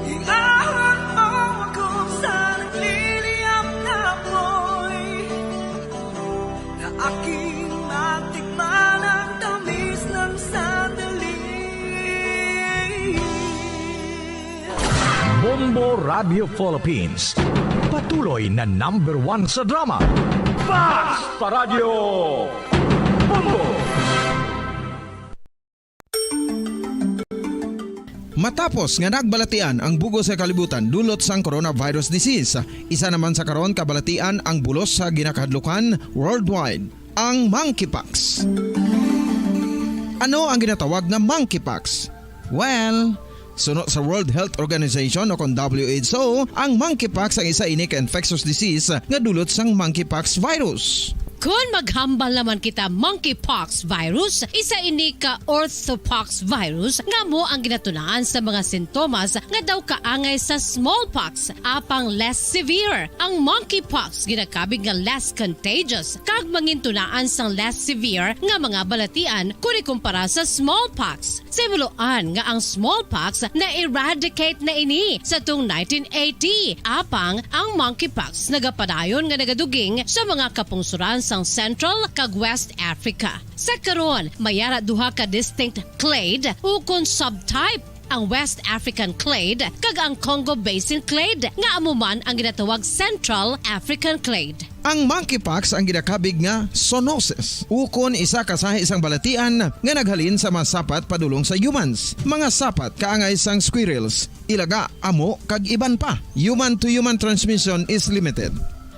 Iahon mo ako sa nagliliyab na apoy, na aking matikman ang tamis ng sandali. Bombo Radio Philippines, patuloy na number one sa drama. Basta Radyo Bombo! Matapos nga nagbalatian ang bug-os nga kalibutan dulot sang coronavirus disease, isa naman sa karon kabalatian ang bulos sa ginakahadlukan worldwide, ang monkeypox. Ano ang ginatawag nga monkeypox? Well, suno sa World Health Organization o kon W H O, ang monkeypox ang isa ini ka infectious disease nga dulot sang monkeypox virus. Kon maghambal naman kita monkeypox virus, isa ini ka orthopox virus nga amo ang ginatunaan sa mga sintomas nga daw kaangay sa smallpox, apang less severe. Ang monkeypox ginakabig nga less contagious kag mangintunaan sang less severe nga mga balatian kon ikumpara sa smallpox. Sa himuloan nga ang smallpox na-eradicate na ini sa tung nineteen eighty, apang ang monkeypox nagapadayon nga nagaduging sa mga kapungsoran sang Central kag West Africa. Sa karon, may ara duha ka distinct clade ukon subtype, ang West African clade kag ang Congo Basin clade, nga amo man ang ginatawag Central African clade. Ang monkeypox ang ginakabig nga zoonosis, ukon isa ka sahi sang balatian nga naghalin sa mga sapat padulong sa humans, mga sapat kaangay sang squirrels, ilaga, amo, kag iban pa. Human-to-human transmission is limited.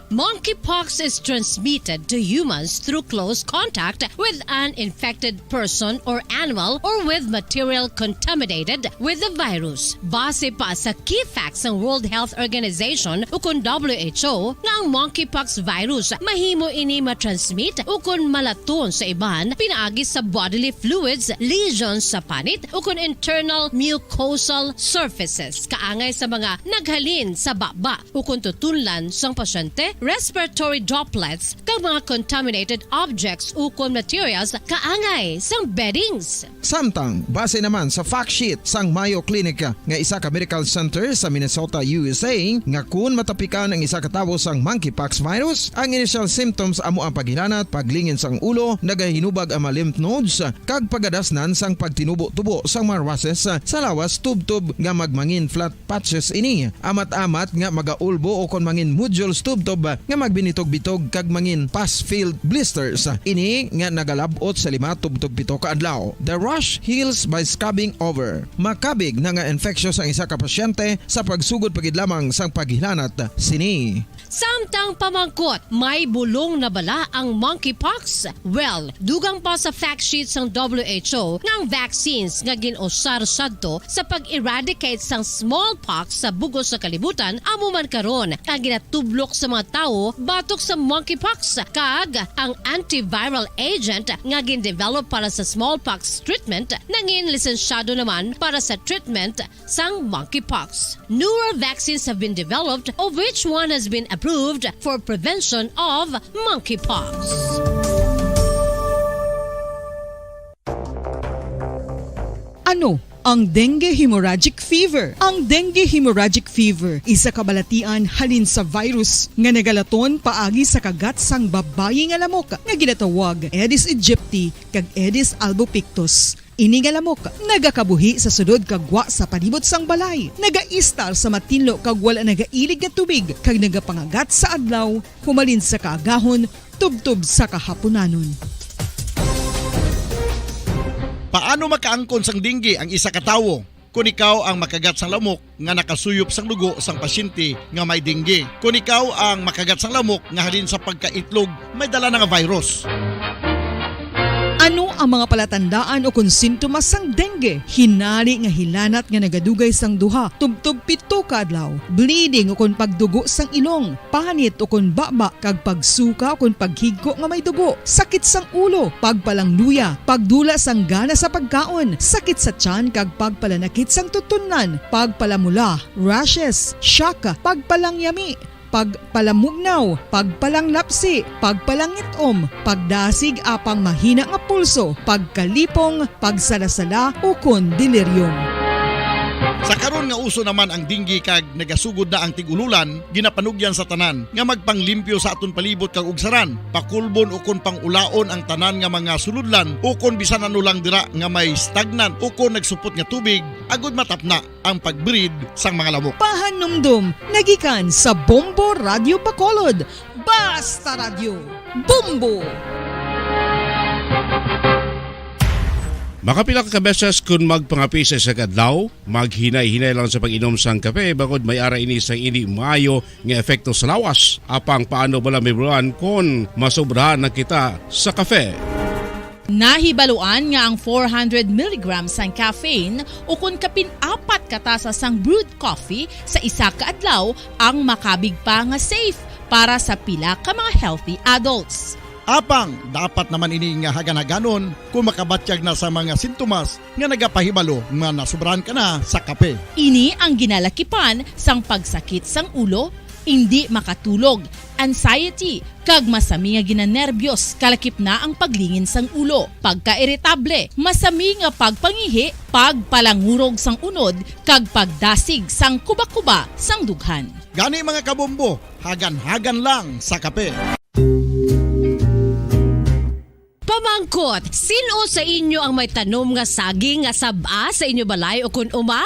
Monkeypox is transmitted to humans through close contact with an infected person or animal or with material contaminated with the virus. Base pa sa key facts sang World Health Organization ukon W H O nga ang monkeypox virus mahimo ini matransmit ukon malaton sa iban pinaagi sa bodily fluids, lesions sa panit, ukon internal mucosal surfaces kaangay sa mga naghalin sa baba ukon tutunlan sang pasyente, respiratory droplets, kag mga contaminated objects ukon materials kaangay sang beddings. Samtang, base naman sa fact sheet sang Mayo Clinic nga isa ka medical center sa Minnesota, U S A, nga kun matapikan ang isa ka tawo sang monkeypox virus, ang initial symptoms amo ang paghilanat, paglingin sang ulo, nagahinubag ang mga lymph nodes, kag pagadasnan sang pagtinubo-tubo sang mga rushes sa lawas tubtob nga magmangin flat patches ini, amat-amat nga magaulbo ukon mangin nodules tubtob nga magbinitog-bitog kag mangin pus-filled blisters. Ini nga nagalab-ot sa lima tubtob pito ka adlaw. The rash heals by scabbing over. Makabig na nga infectious ang isa ka pasyente sa pagsugod pa gid lamang sang paghilanat sini. Samtang pamangkot, may bulong na bala ang monkeypox? Well, dugang pa sa fact sheet sang W H O nga ang vaccines nga gin-usar sadto sa pag-eradicate sang smallpox sa bug-os nga kalibutan amo man karon ang ginatublok sa mga tawo batok sa monkeypox, kag ang antiviral agent nga gin-develop para sa smallpox treatment nangin lisensyado naman para sa treatment sang monkeypox. Newer vaccines have been developed, of which one has been approved for prevention of monkeypox. Ano Ang dengue hemorrhagic fever. Ang dengue hemorrhagic fever isa ka balatian halin sa virus nga nagalaton paagi sa kagat sang babayi nga lamok nga ginatawag Aedes aegypti kag Aedes albopictus. Ini nga lamok nagakabuhi sa sulod kag gwa sa palibot sang balay, nagaistar sa matinlo kag wala nagailig nga tubig, kag nagapangagat sa adlaw humalin sa kaagahon tubtob sa kahapunanon. Paano makaangkon sang dengue ang isa ka tawo? Kon ikaw ang makagat sang lamok nga nakasuyop sang dugo sang pasyente nga may dengue, kon ikaw ang makagat sang lamok nga halin sa pagkaitlog may dala na nga virus. Ano ang mga palatandaan ukon sintomas sang dengue? Hinali nga hilanat nga nagadugay sang duha tubtob pito ka adlaw, bleeding ukon pagdugo sang ilong, panit ukon baba, kag pagsuka ukon paghigko nga may dugo, sakit sang ulo, pagpalangluya, pagdula sang gana sa pagkaon, sakit sa tiyan kag pagpalanakit sang tutunlan, pagpalamula, rashes, shock, pagpalangyami, pagpalamugnaw, pagpalanglapsi, pagpalangit-om, pagdasig apang mahina nga pulso, pagkalipong, pagsalasala, ukon delirium. Sa karon nga uso naman ang dengue kag nagasugod na ang tig-ululan, ginapanugyan sa tanan nga magpanglimpyo sa aton palibot kag ugsaran, pakulbon ukon pang-ulaon ang tanan nga mga sulodlan ukon bisan ano lang dira nga may stagnant ukon nagsupot nga tubig, agud matapna ang pag-breed sang mga lamok. Pahanumdom nagikan sa Bombo Radyo Bacolod. Basta Radyo, Bombo! Makapila ka beses kun magpangape sa isa ka adlaw, maghinay-hinay lang sa pag-inom sang kape, bangod may ara ini sang indi maayo nga epekto sa lawas. Apang paano bala, Ma'am Ron, kon masobrahan na kita sa kape? Nahibaluan nga ang four hundred milligrams sang caffeine ukon kapin apat ka tasa sang brewed coffee sa isa ka adlaw ang makabig pa nga safe para sa pila ka mga healthy adults. Apang dapat naman ini nga hagan-haganon kung makabatyag na sa mga sintomas nga nagapahibalo nga nasobrahan ka na sa kape. Ini ang ginalakipan sang pagsakit sang ulo, indi makatulog, anxiety, kag masami nga ginanerbyos, kalakip na ang paglingin sang ulo, pagkairitable, masami nga pagpangihi, pagpalangurog sang unod, kag pagdasig sang kuba-kuba sang dughan. Gani, mga kabombo, hagan-hagan lang sa kape. Pamangkot, sin-o sa inyo ang may tanom nga saging nga sab-a sa inyo balay ukon uma?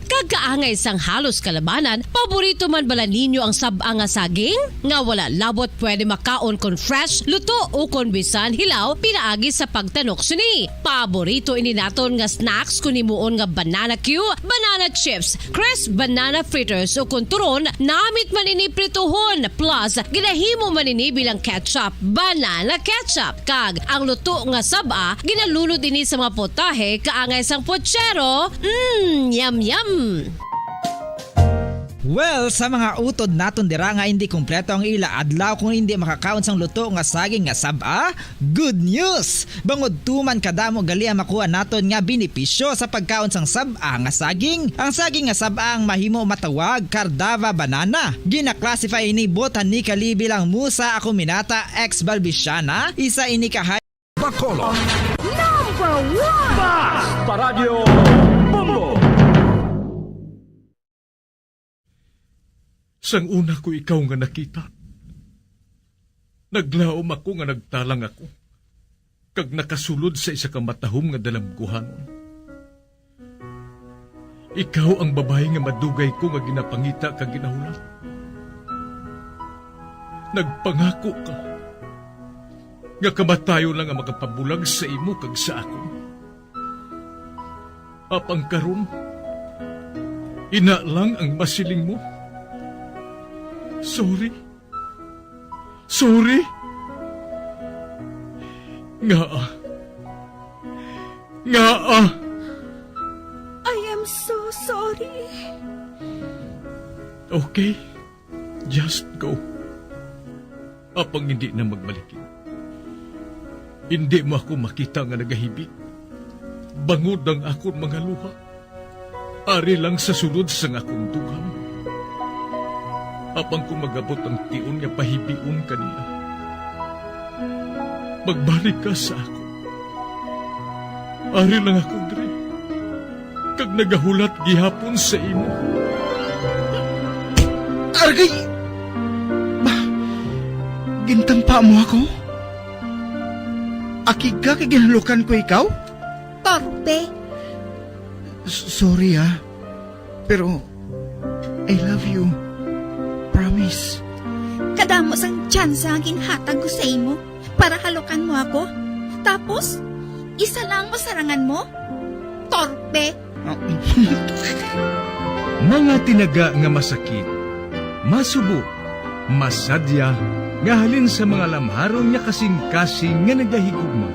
Kag kaangay sang halos kalabanan, paborito man bala ninyo ang sab-a nga saging? Nga wala labot pwede makaon kon fresh, luto, ukon bisan hilaw pinaagi sa pagtanok sini. Paborito ini naton nga snacks kon himuon nga banana cue, banana chips, crisp banana fritters, ukon turon, namit man ini prituhon, plus ginahimo man ini bilang ketchup, banana ketchup. Kag ang luto nga sab-a, ginalunod ini sa mga potahe kaangay sang pochero. Mm, yum, yum! Well, sa mga utod naton dira nga indi kompleto ang ila adlaw kung indi makakaon sang luto nga saging nga sab-a, good news! Bangod tuman kadamo gali ang makuha naton nga benepisyo sa pagkaon sang sab-a nga saging. Ang saging nga sab-a ang mahimo matawag Cardava banana. Gina-classify ini botanically bilang Musa acuminata ex balbisiana, isa ini ka Bacolod. Number one! Basta Radyo Bombo! Sang una ko ikaw nga nakita, naglaom ako nga nagtalang ako, kag nakasulod sa isa ka matahom nga dalamguhanon. Ikaw ang babayi nga madugay ko nga ginapangita kag ginahulat. Nagpangako ka nga kamatayon lang ang makapabulag sa imo kag sa akon. Apang karon, ina lang ang masiling mo. Sorry. Sorry. Ngaa? Ngaa? I am so sorry. Okay. Just go. Apang hindi na magbalikin. Hindi mo ako makita nga nagahibik. Bangod ang akon mga luha. Ari lang sa sulod sang akon dughan. Apang kung mag-abot ang tion nga pahibion ka niya, magbalik ka sa akon. Ari lang ako diri. kag nagahulat gihapon sa imo. Argay! Ba, gintampa mo ako? Akig ka kay ginhalukan ko ikaw? Torpe! S-, sorry, ah. Pero I love you. Promise. Kadamo sang tsansa nga ginhatag ko sa imo para halukan mo ako. Tapos, isa lang ang masarangan mo? Torpe! Mga tinaga nga masakit, masubo, masadya, nga halin sa mga lamharon nga kasing-kasing nga nagahigugma.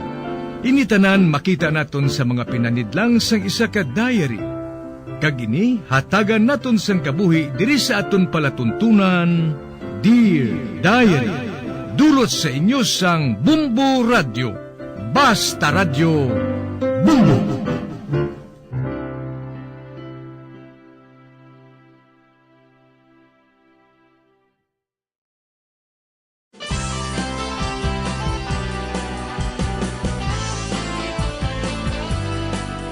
Ini tanan makita naton sa mga pinanidlang sang isa ka diary. Kag ini hatagan naton sang kabuhi diri sa aton palatuntunan, Dear Diary. Dulot sa inyo sang Bumbo Radyo. Basta Radyo, Bumbo.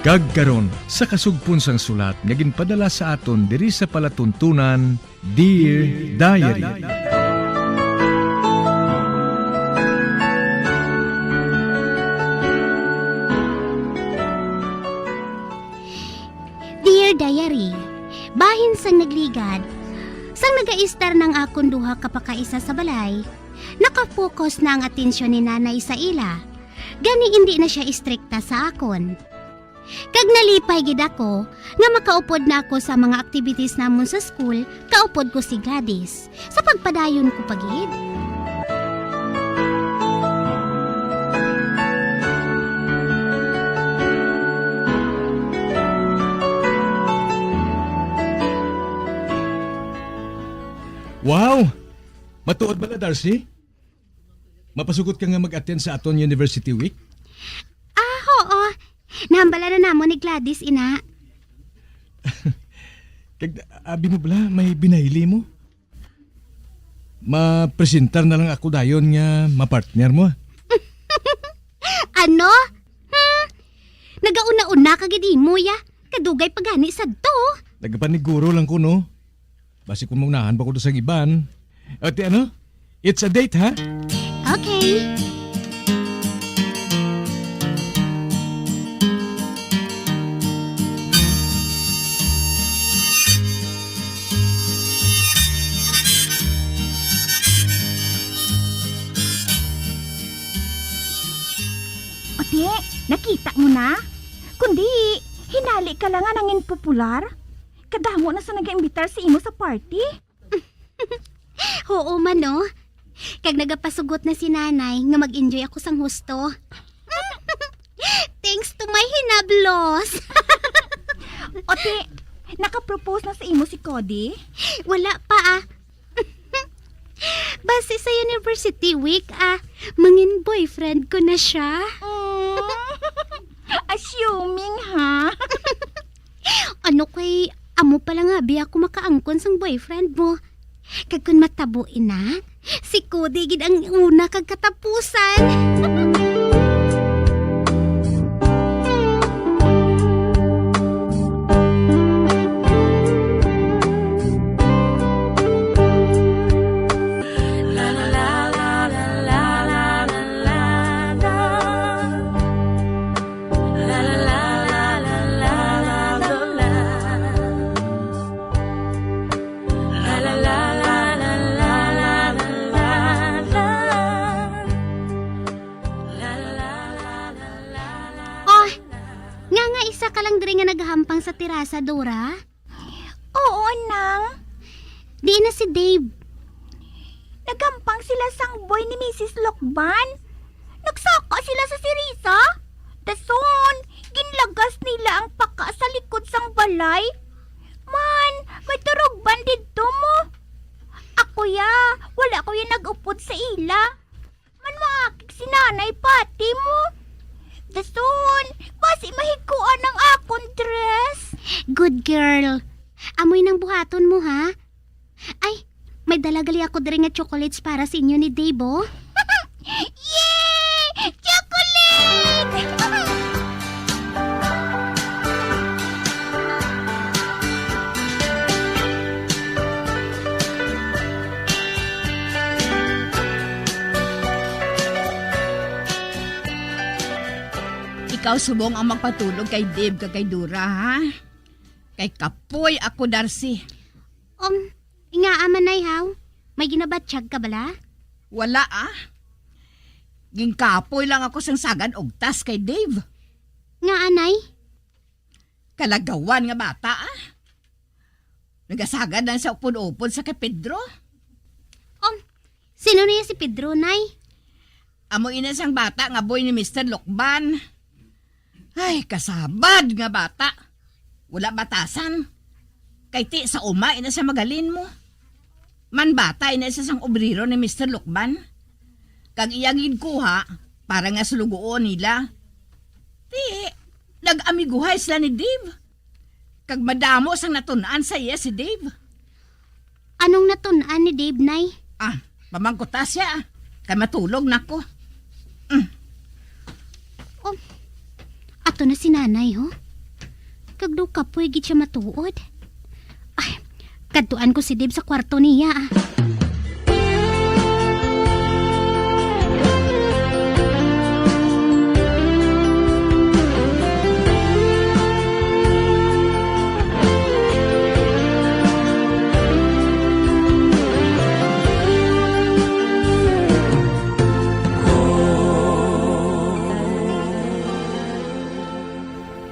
Kag karon, sa kasugpon sang sulat nga ginpadala sa aton diri sa palatuntunan, Dear Diary. Dear Diary, bahin sang nagligad, sang nagaistar na ang akon duha ka pakaisa sa balay, naka-focus na ang atensyon ni Nanay sa ila. Gani, indi na sia istrikta sa akon. Kag nalipay gid ako nga makaupod na ako sa mga activities namon sa school, kaupod ko si Gladys. Sa pagpadayon ko pa gid. Wow! Matuod bala, Darcy? Mapasugot ka nga mag-attend sa aton University Week? Ah, oo. Nahambala na namon ni Gladys, ina. Kag, abi mo bala, may binayli mo? Mapresentar na lang ako dayon nga mapartner mo. Ano? Hmm? Nagauna-una ka gid imo, ya. Kadugay pa gani sadto. Nagapaniguro lang ko, no? Basi kung maunahan pa ko do sa iban. O, ti ano? It's a date, ha? Okay. O, ti, nakita mo na? Kundi, hinali ka lang nga nangin popular. Kadamo na sa nag-imbitar sa imo sa party. Oo man, no? Kag nagapasugot na si Nanay nga mag-enjoy ako sang husto. Thanks to my hinablos. O, ti, naka-propose na sa imo si Cody? Wala pa, ah. Basi sa University Week, ah, mangin boyfriend ko na siya. Mm. Assuming, ha? Ano kay amo pa lang nga, bi, ako makaangkon sang boyfriend mo. Kag kun matabo ina, si Cody gid ang una kag katapusan. Oh, nga nga isa ka lang diri nga naghampang sa terasa, Dora? Oo, Nang. Diin na si Dave? Naghampang sila sang boy ni Misis Lokban. Nagsaka sila sa sirisa. Dason, ginlagas nila ang paka sa likod sang balay. Man, may turugban didto mo. Ako ya, wala ko ya nag-upod sa ila. Man, maakig si Nanay pati mo. Dason, basi mahigkuan ang akon dress. Good girl. Amoy nang buhaton mo, ha? Ay, may dala gali ako diri nga chocolates para sa inyo ni Dave, oh. Yay! Chocolate! Ikaw subong ang magpatulog kay Dave kag kay Dora, ha? Kay kapoy ako, Darcy. Um, ingaa man, Nay, haw? May ginabatyag ka bala? Wala, ah. Ginkapoy lang ako sang sagad ugtas kay Dave. Ngaa, Nay? Kalagawan nga bata, ah. Nagasagad lang sa upod-upod sa kay Pedro. Um, sino niya si Pedro, Nay? Amo ina sang bata nga boy ni Mister Lukban. Ay, kasabad nga bata. Wala batasan. Kay ti sa uma ina sa magalin mo. Man bata ina sa sang obrero ni Mister Lukban. Kag iya gid kuha para nga sulugoon nila. Ti, nag-amiguhay sila ni Dave. Kag madamo sang natun-an sa iya si Dave. Anong natun-an ni Dave, Nay? Ah, pamangkuta siya, ah. Kay matulog na ko. Mm. Oh, ato na si Nanay, ho? Kag daw kapoy gid siya matuod. Ay, kadtuan ko si Dave sa kwarto niya, ah.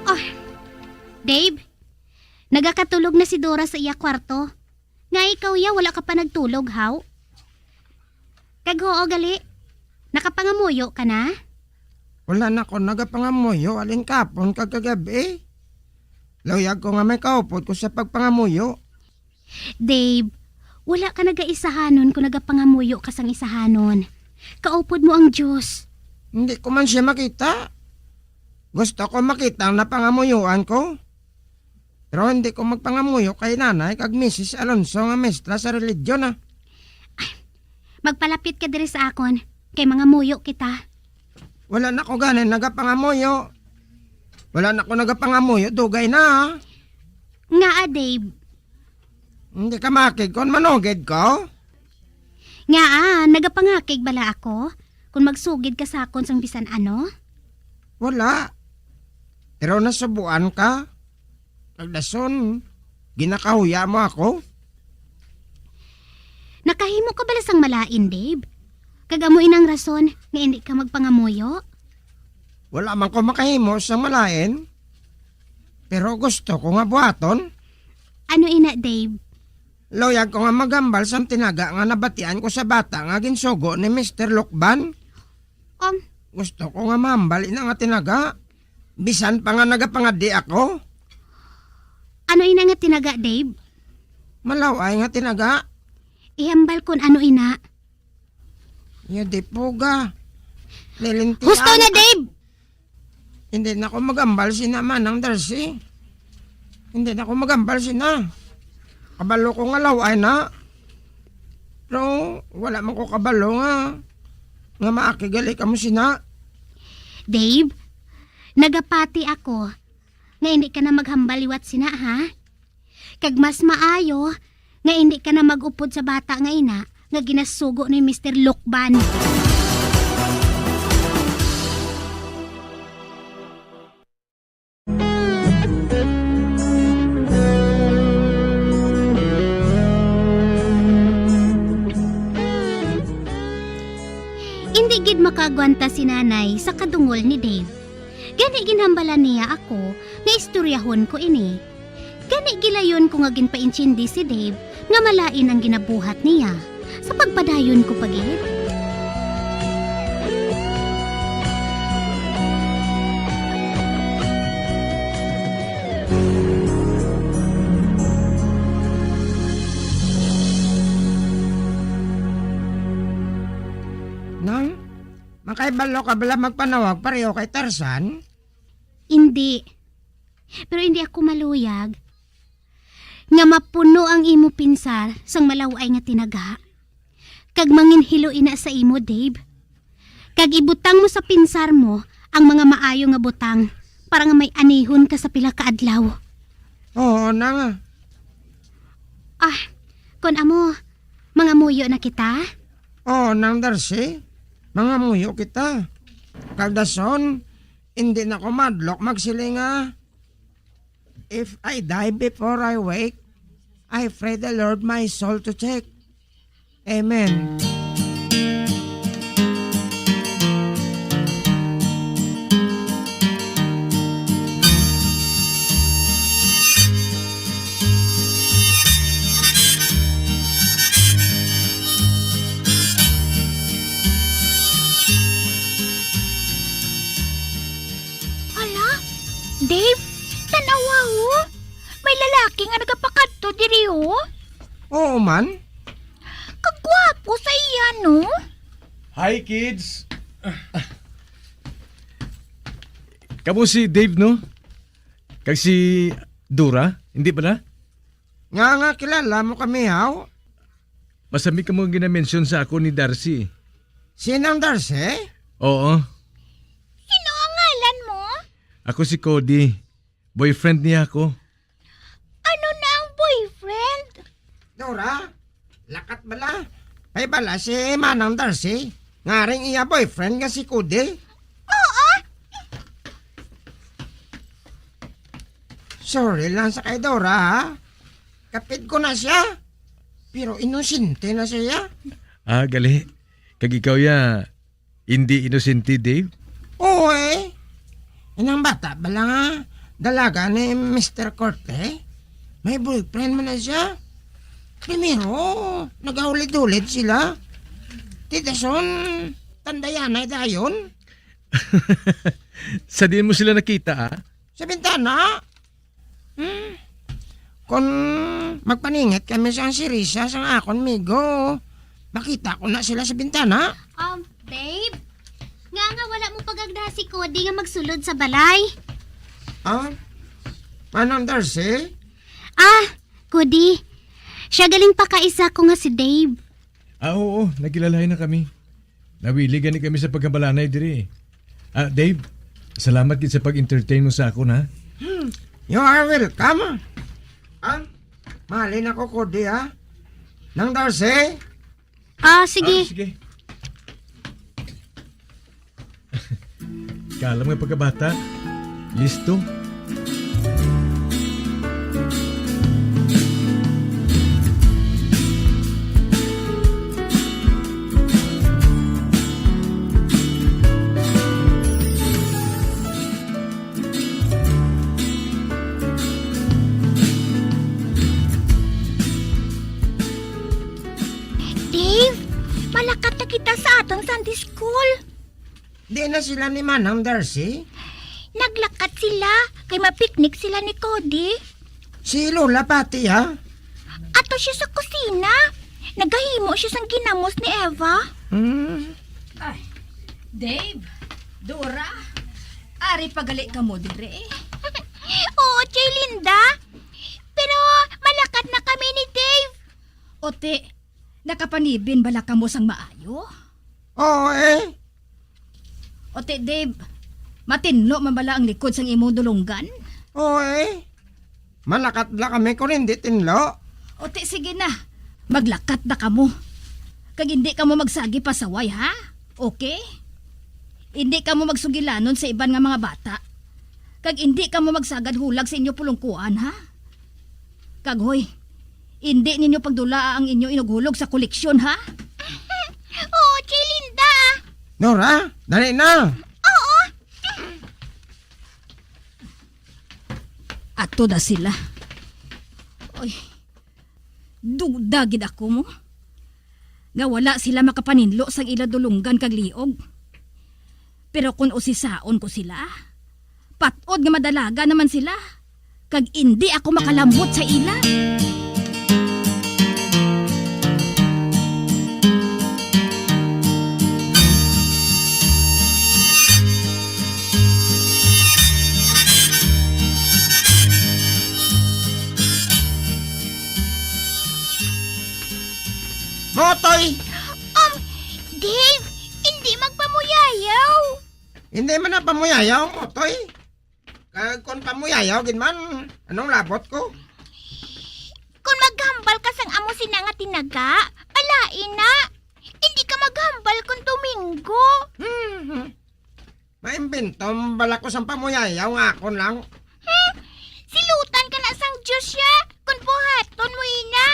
Ah, Dave, nagakatulog na si Dora sa iya kwarto. Nga ikaw ya, wala ka pa nagtulog, haw? Kag huo gali, nakapangamuyo ka na? Wala na ko nagapangamuyo, alin kapon kag kagabi. Luyag ko nga may kaupod ko sa pagpangamuyo. Dave, wala ka nagaisahanon kung nagapangamuyo ka sang isahanon. Kaupod mo ang Dios. Hindi ko man siya makita. Gusto ko makita ang napangamuyuan ko. Pero hindi ko magpangamuyo kay Nanay kag Misis Alonso nga mestra sa religion, ah. Ay, magpalapit ka diri sa akon, kay mangamuyo kita. Wala na ko gani nagapangamuyo. Wala na ko nagapangamuyo, dugay na, ah. Ngaa, Dave? Hindi ka makig kon manugid ko? Ngaa, nagapangakig bala ako kon magsugid ka sa akon sang bisan ano? Wala. Pero nasubuan ka. Kag dason, ginakahuya mo ako? Nakahimo ka bala sang malain, Dave? Kag amo inang rason nga indi ka magpangamuyo? Wala man ko makahimo sang malain, pero gusto ko nga buhaton. Ano ina, Dave? Luyag ko nga maghambal sang tinaga nga nabatian ko sa bata nga ginsugo ni Mister Lukban. Um, Gusto ko nga mahambal ina nga tinaga, bisan pa nga nagapangadi ako. Ano ina nga tinaga, Dave? Malaw-ay nga tinaga. Ihambal kon ano ina. Ya, di puga. Lilintian. Husto na, Dave! Hindi na ko magambal sina, Manang Darcy. Hindi na ko magambal sina. Kabalo ko nga law-ay na. Pero wala man ko kabalo nga, nga maakigali kamo sina. Dave, nagapati ako nga hindi ka na maghambal liwat sina, ha? Kag mas maayo nga indi ka na mag-upod sa bata nga ina nga ginasugo ni Mister Lukban. Indi gid makaagwanta si Nanay sa kadungol ni Dave. Gani ginhambalan niya ako nga istoryahon ko ini. Gani gilayon ko nga ginpaintindi si Dave nga malain ang ginabuhat niya. Sa pagpadayon ko pa gid. Nang, makahibalo ka bala magpanawag pareho kay Tarzan? Indi. Pero indi ako maluyag nga mapuno ang imo pinsar sang malaw-ay nga tinaga, kag manginhilo ina sa imo, Dave. Kag ibutang mo sa pinsar mo ang mga maayo nga butang para nga may anihon ka sa pila ka adlaw. Oo na nga. Ah, kon amo, mangamuyo na kita? Oo, Nang Darcy, mangamuyo kita. Kag dason, Hindi na ko madlok magsiling nga, "If I die before I wake, I pray the Lord my soul to take." Amen. Hala, Dave, tan-awa, oh. May lalaki nga nagapakadto diri, oh. Oo man. Kagwapo sa iya, no? Hi, kids. Kamo si Dave, no? Kag si Dora, hindi bala? Nga, nga kilala mo kami, haw? Masami kamo ginamention sa ako ni Darcy. Sinang Darcy? Oo. Sino ang ngalan mo? Ako si Cody. Boyfriend niya ako. Ano na ang boyfriend? Dora, lakat bala. May bala si Manang Darcy. Ngaring iya boyfriend nga si Cody. Oo. Sorry lang sa kay Dora, ha? Kapit ko na siya. Pero inosente na siya. Ah, gali. Kag ikaw ya, hindi inosente, Dave? Oo, eh. Inang bata bala nga dalaga ni Mister Corte, may boyfriend man na siya. Primero, nagahulid-hulid sila. Ti dason, tandayanay dayon. Sa diin mo sila nakita, ah? Sa bintana. Hmm. Kon magpaningit kami sa sirisa sang akon migo, makita ko na sila sa bintana. Um, babe, nga nga wala mo pag-agda si Cody nga magsulod sa balay? Ah? Manang Darcy? Ah, Cody, siya galing pakaisa ko nga si Dave. Ah, oo, nagkilalahay na kami. Nawili gani kami sa pagkabalanay diri. Ah, Dave, salamat gid sa pag-entertain mo sa akon, ha? Hmm, you are welcome. Ah, mahalin ako, Cody, ha? Nang Darcy? Ah, sige. Ah, sige. Kalam nga pagkabata. Listo. Dave, malakat na kita sa atong Sunday school. Di na sila ni Manang Darcy? Naglakat sila, kay mapiknik sila ni Cody. Si Lola pati, ha? Ato siya sa kusina. Nagahimo siya sang ginamos ni Eva. Hmm. Ay, Dave, Dora, ari pa gali kamo dire? Oo, Chay Linda. Pero malakat na kami ni Dave. Ote, nakapanibin bala kamo sang maayo? Oo, eh. Ote, Dave, matinlo man bala ang likod sang imong dulonggan? Oo, eh. Malakat bala kami kon hindi tinlo. Ote, sige na. Maglakat na kamo. Kag hindi kamo magsagi pasaway, ha? Okay? Hindi kamo magsugilanon sa iban nga mga bata. Kag hindi kamo magsagad hulag sa inyo pulongkuan, ha? Kag hoy, indi ninyo pagdulaa ang inyo inughulog sa koleksyon, ha? Oo, Chay Linda. Nora, dali na. Oo. Ato na sila. Oy, duda gid ako mo nga wala sila makapaninlo sang ila dulonggan kag liog. Pero kon usisaon ko sila, pat-od nga madalaga naman sila, kag indi ako makalambot sa ila. Motoy! Um, Dave, hindi magpamuyayaw. Hindi man na pamuyayaw, Motoy. Kag kon pamuyayaw gid man, anong labot ko? Kon maghambal ka sang amo sina nga tinaga, balain na. Hindi ka maghambal kon Domingo. Hmm. Maimbento man bala ko sang pamuyayaw nga akon lang. Hmm, silutan ka na sang Diyos siya, kung buhaton mo ina.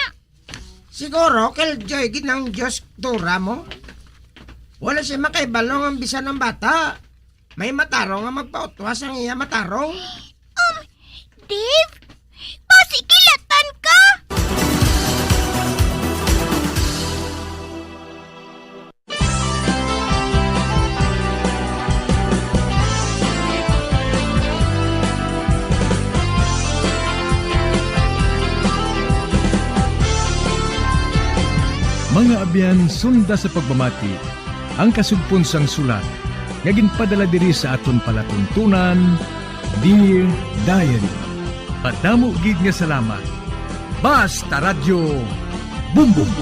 Siguro, killjoy gid ang Diyos tura mo. Wala siya makaibalo nga bisan ang bata may matarong nga magpautwas ang iya matarong. Um, Dave, basi kilatan ka! Mga abyan, sunda sa pagpamati ang kasugpon sang sulat nga ginpadala diri sa aton palatuntunan, Dear Diary. Madamo gid nga salamat. Basta Radyo Bumbong.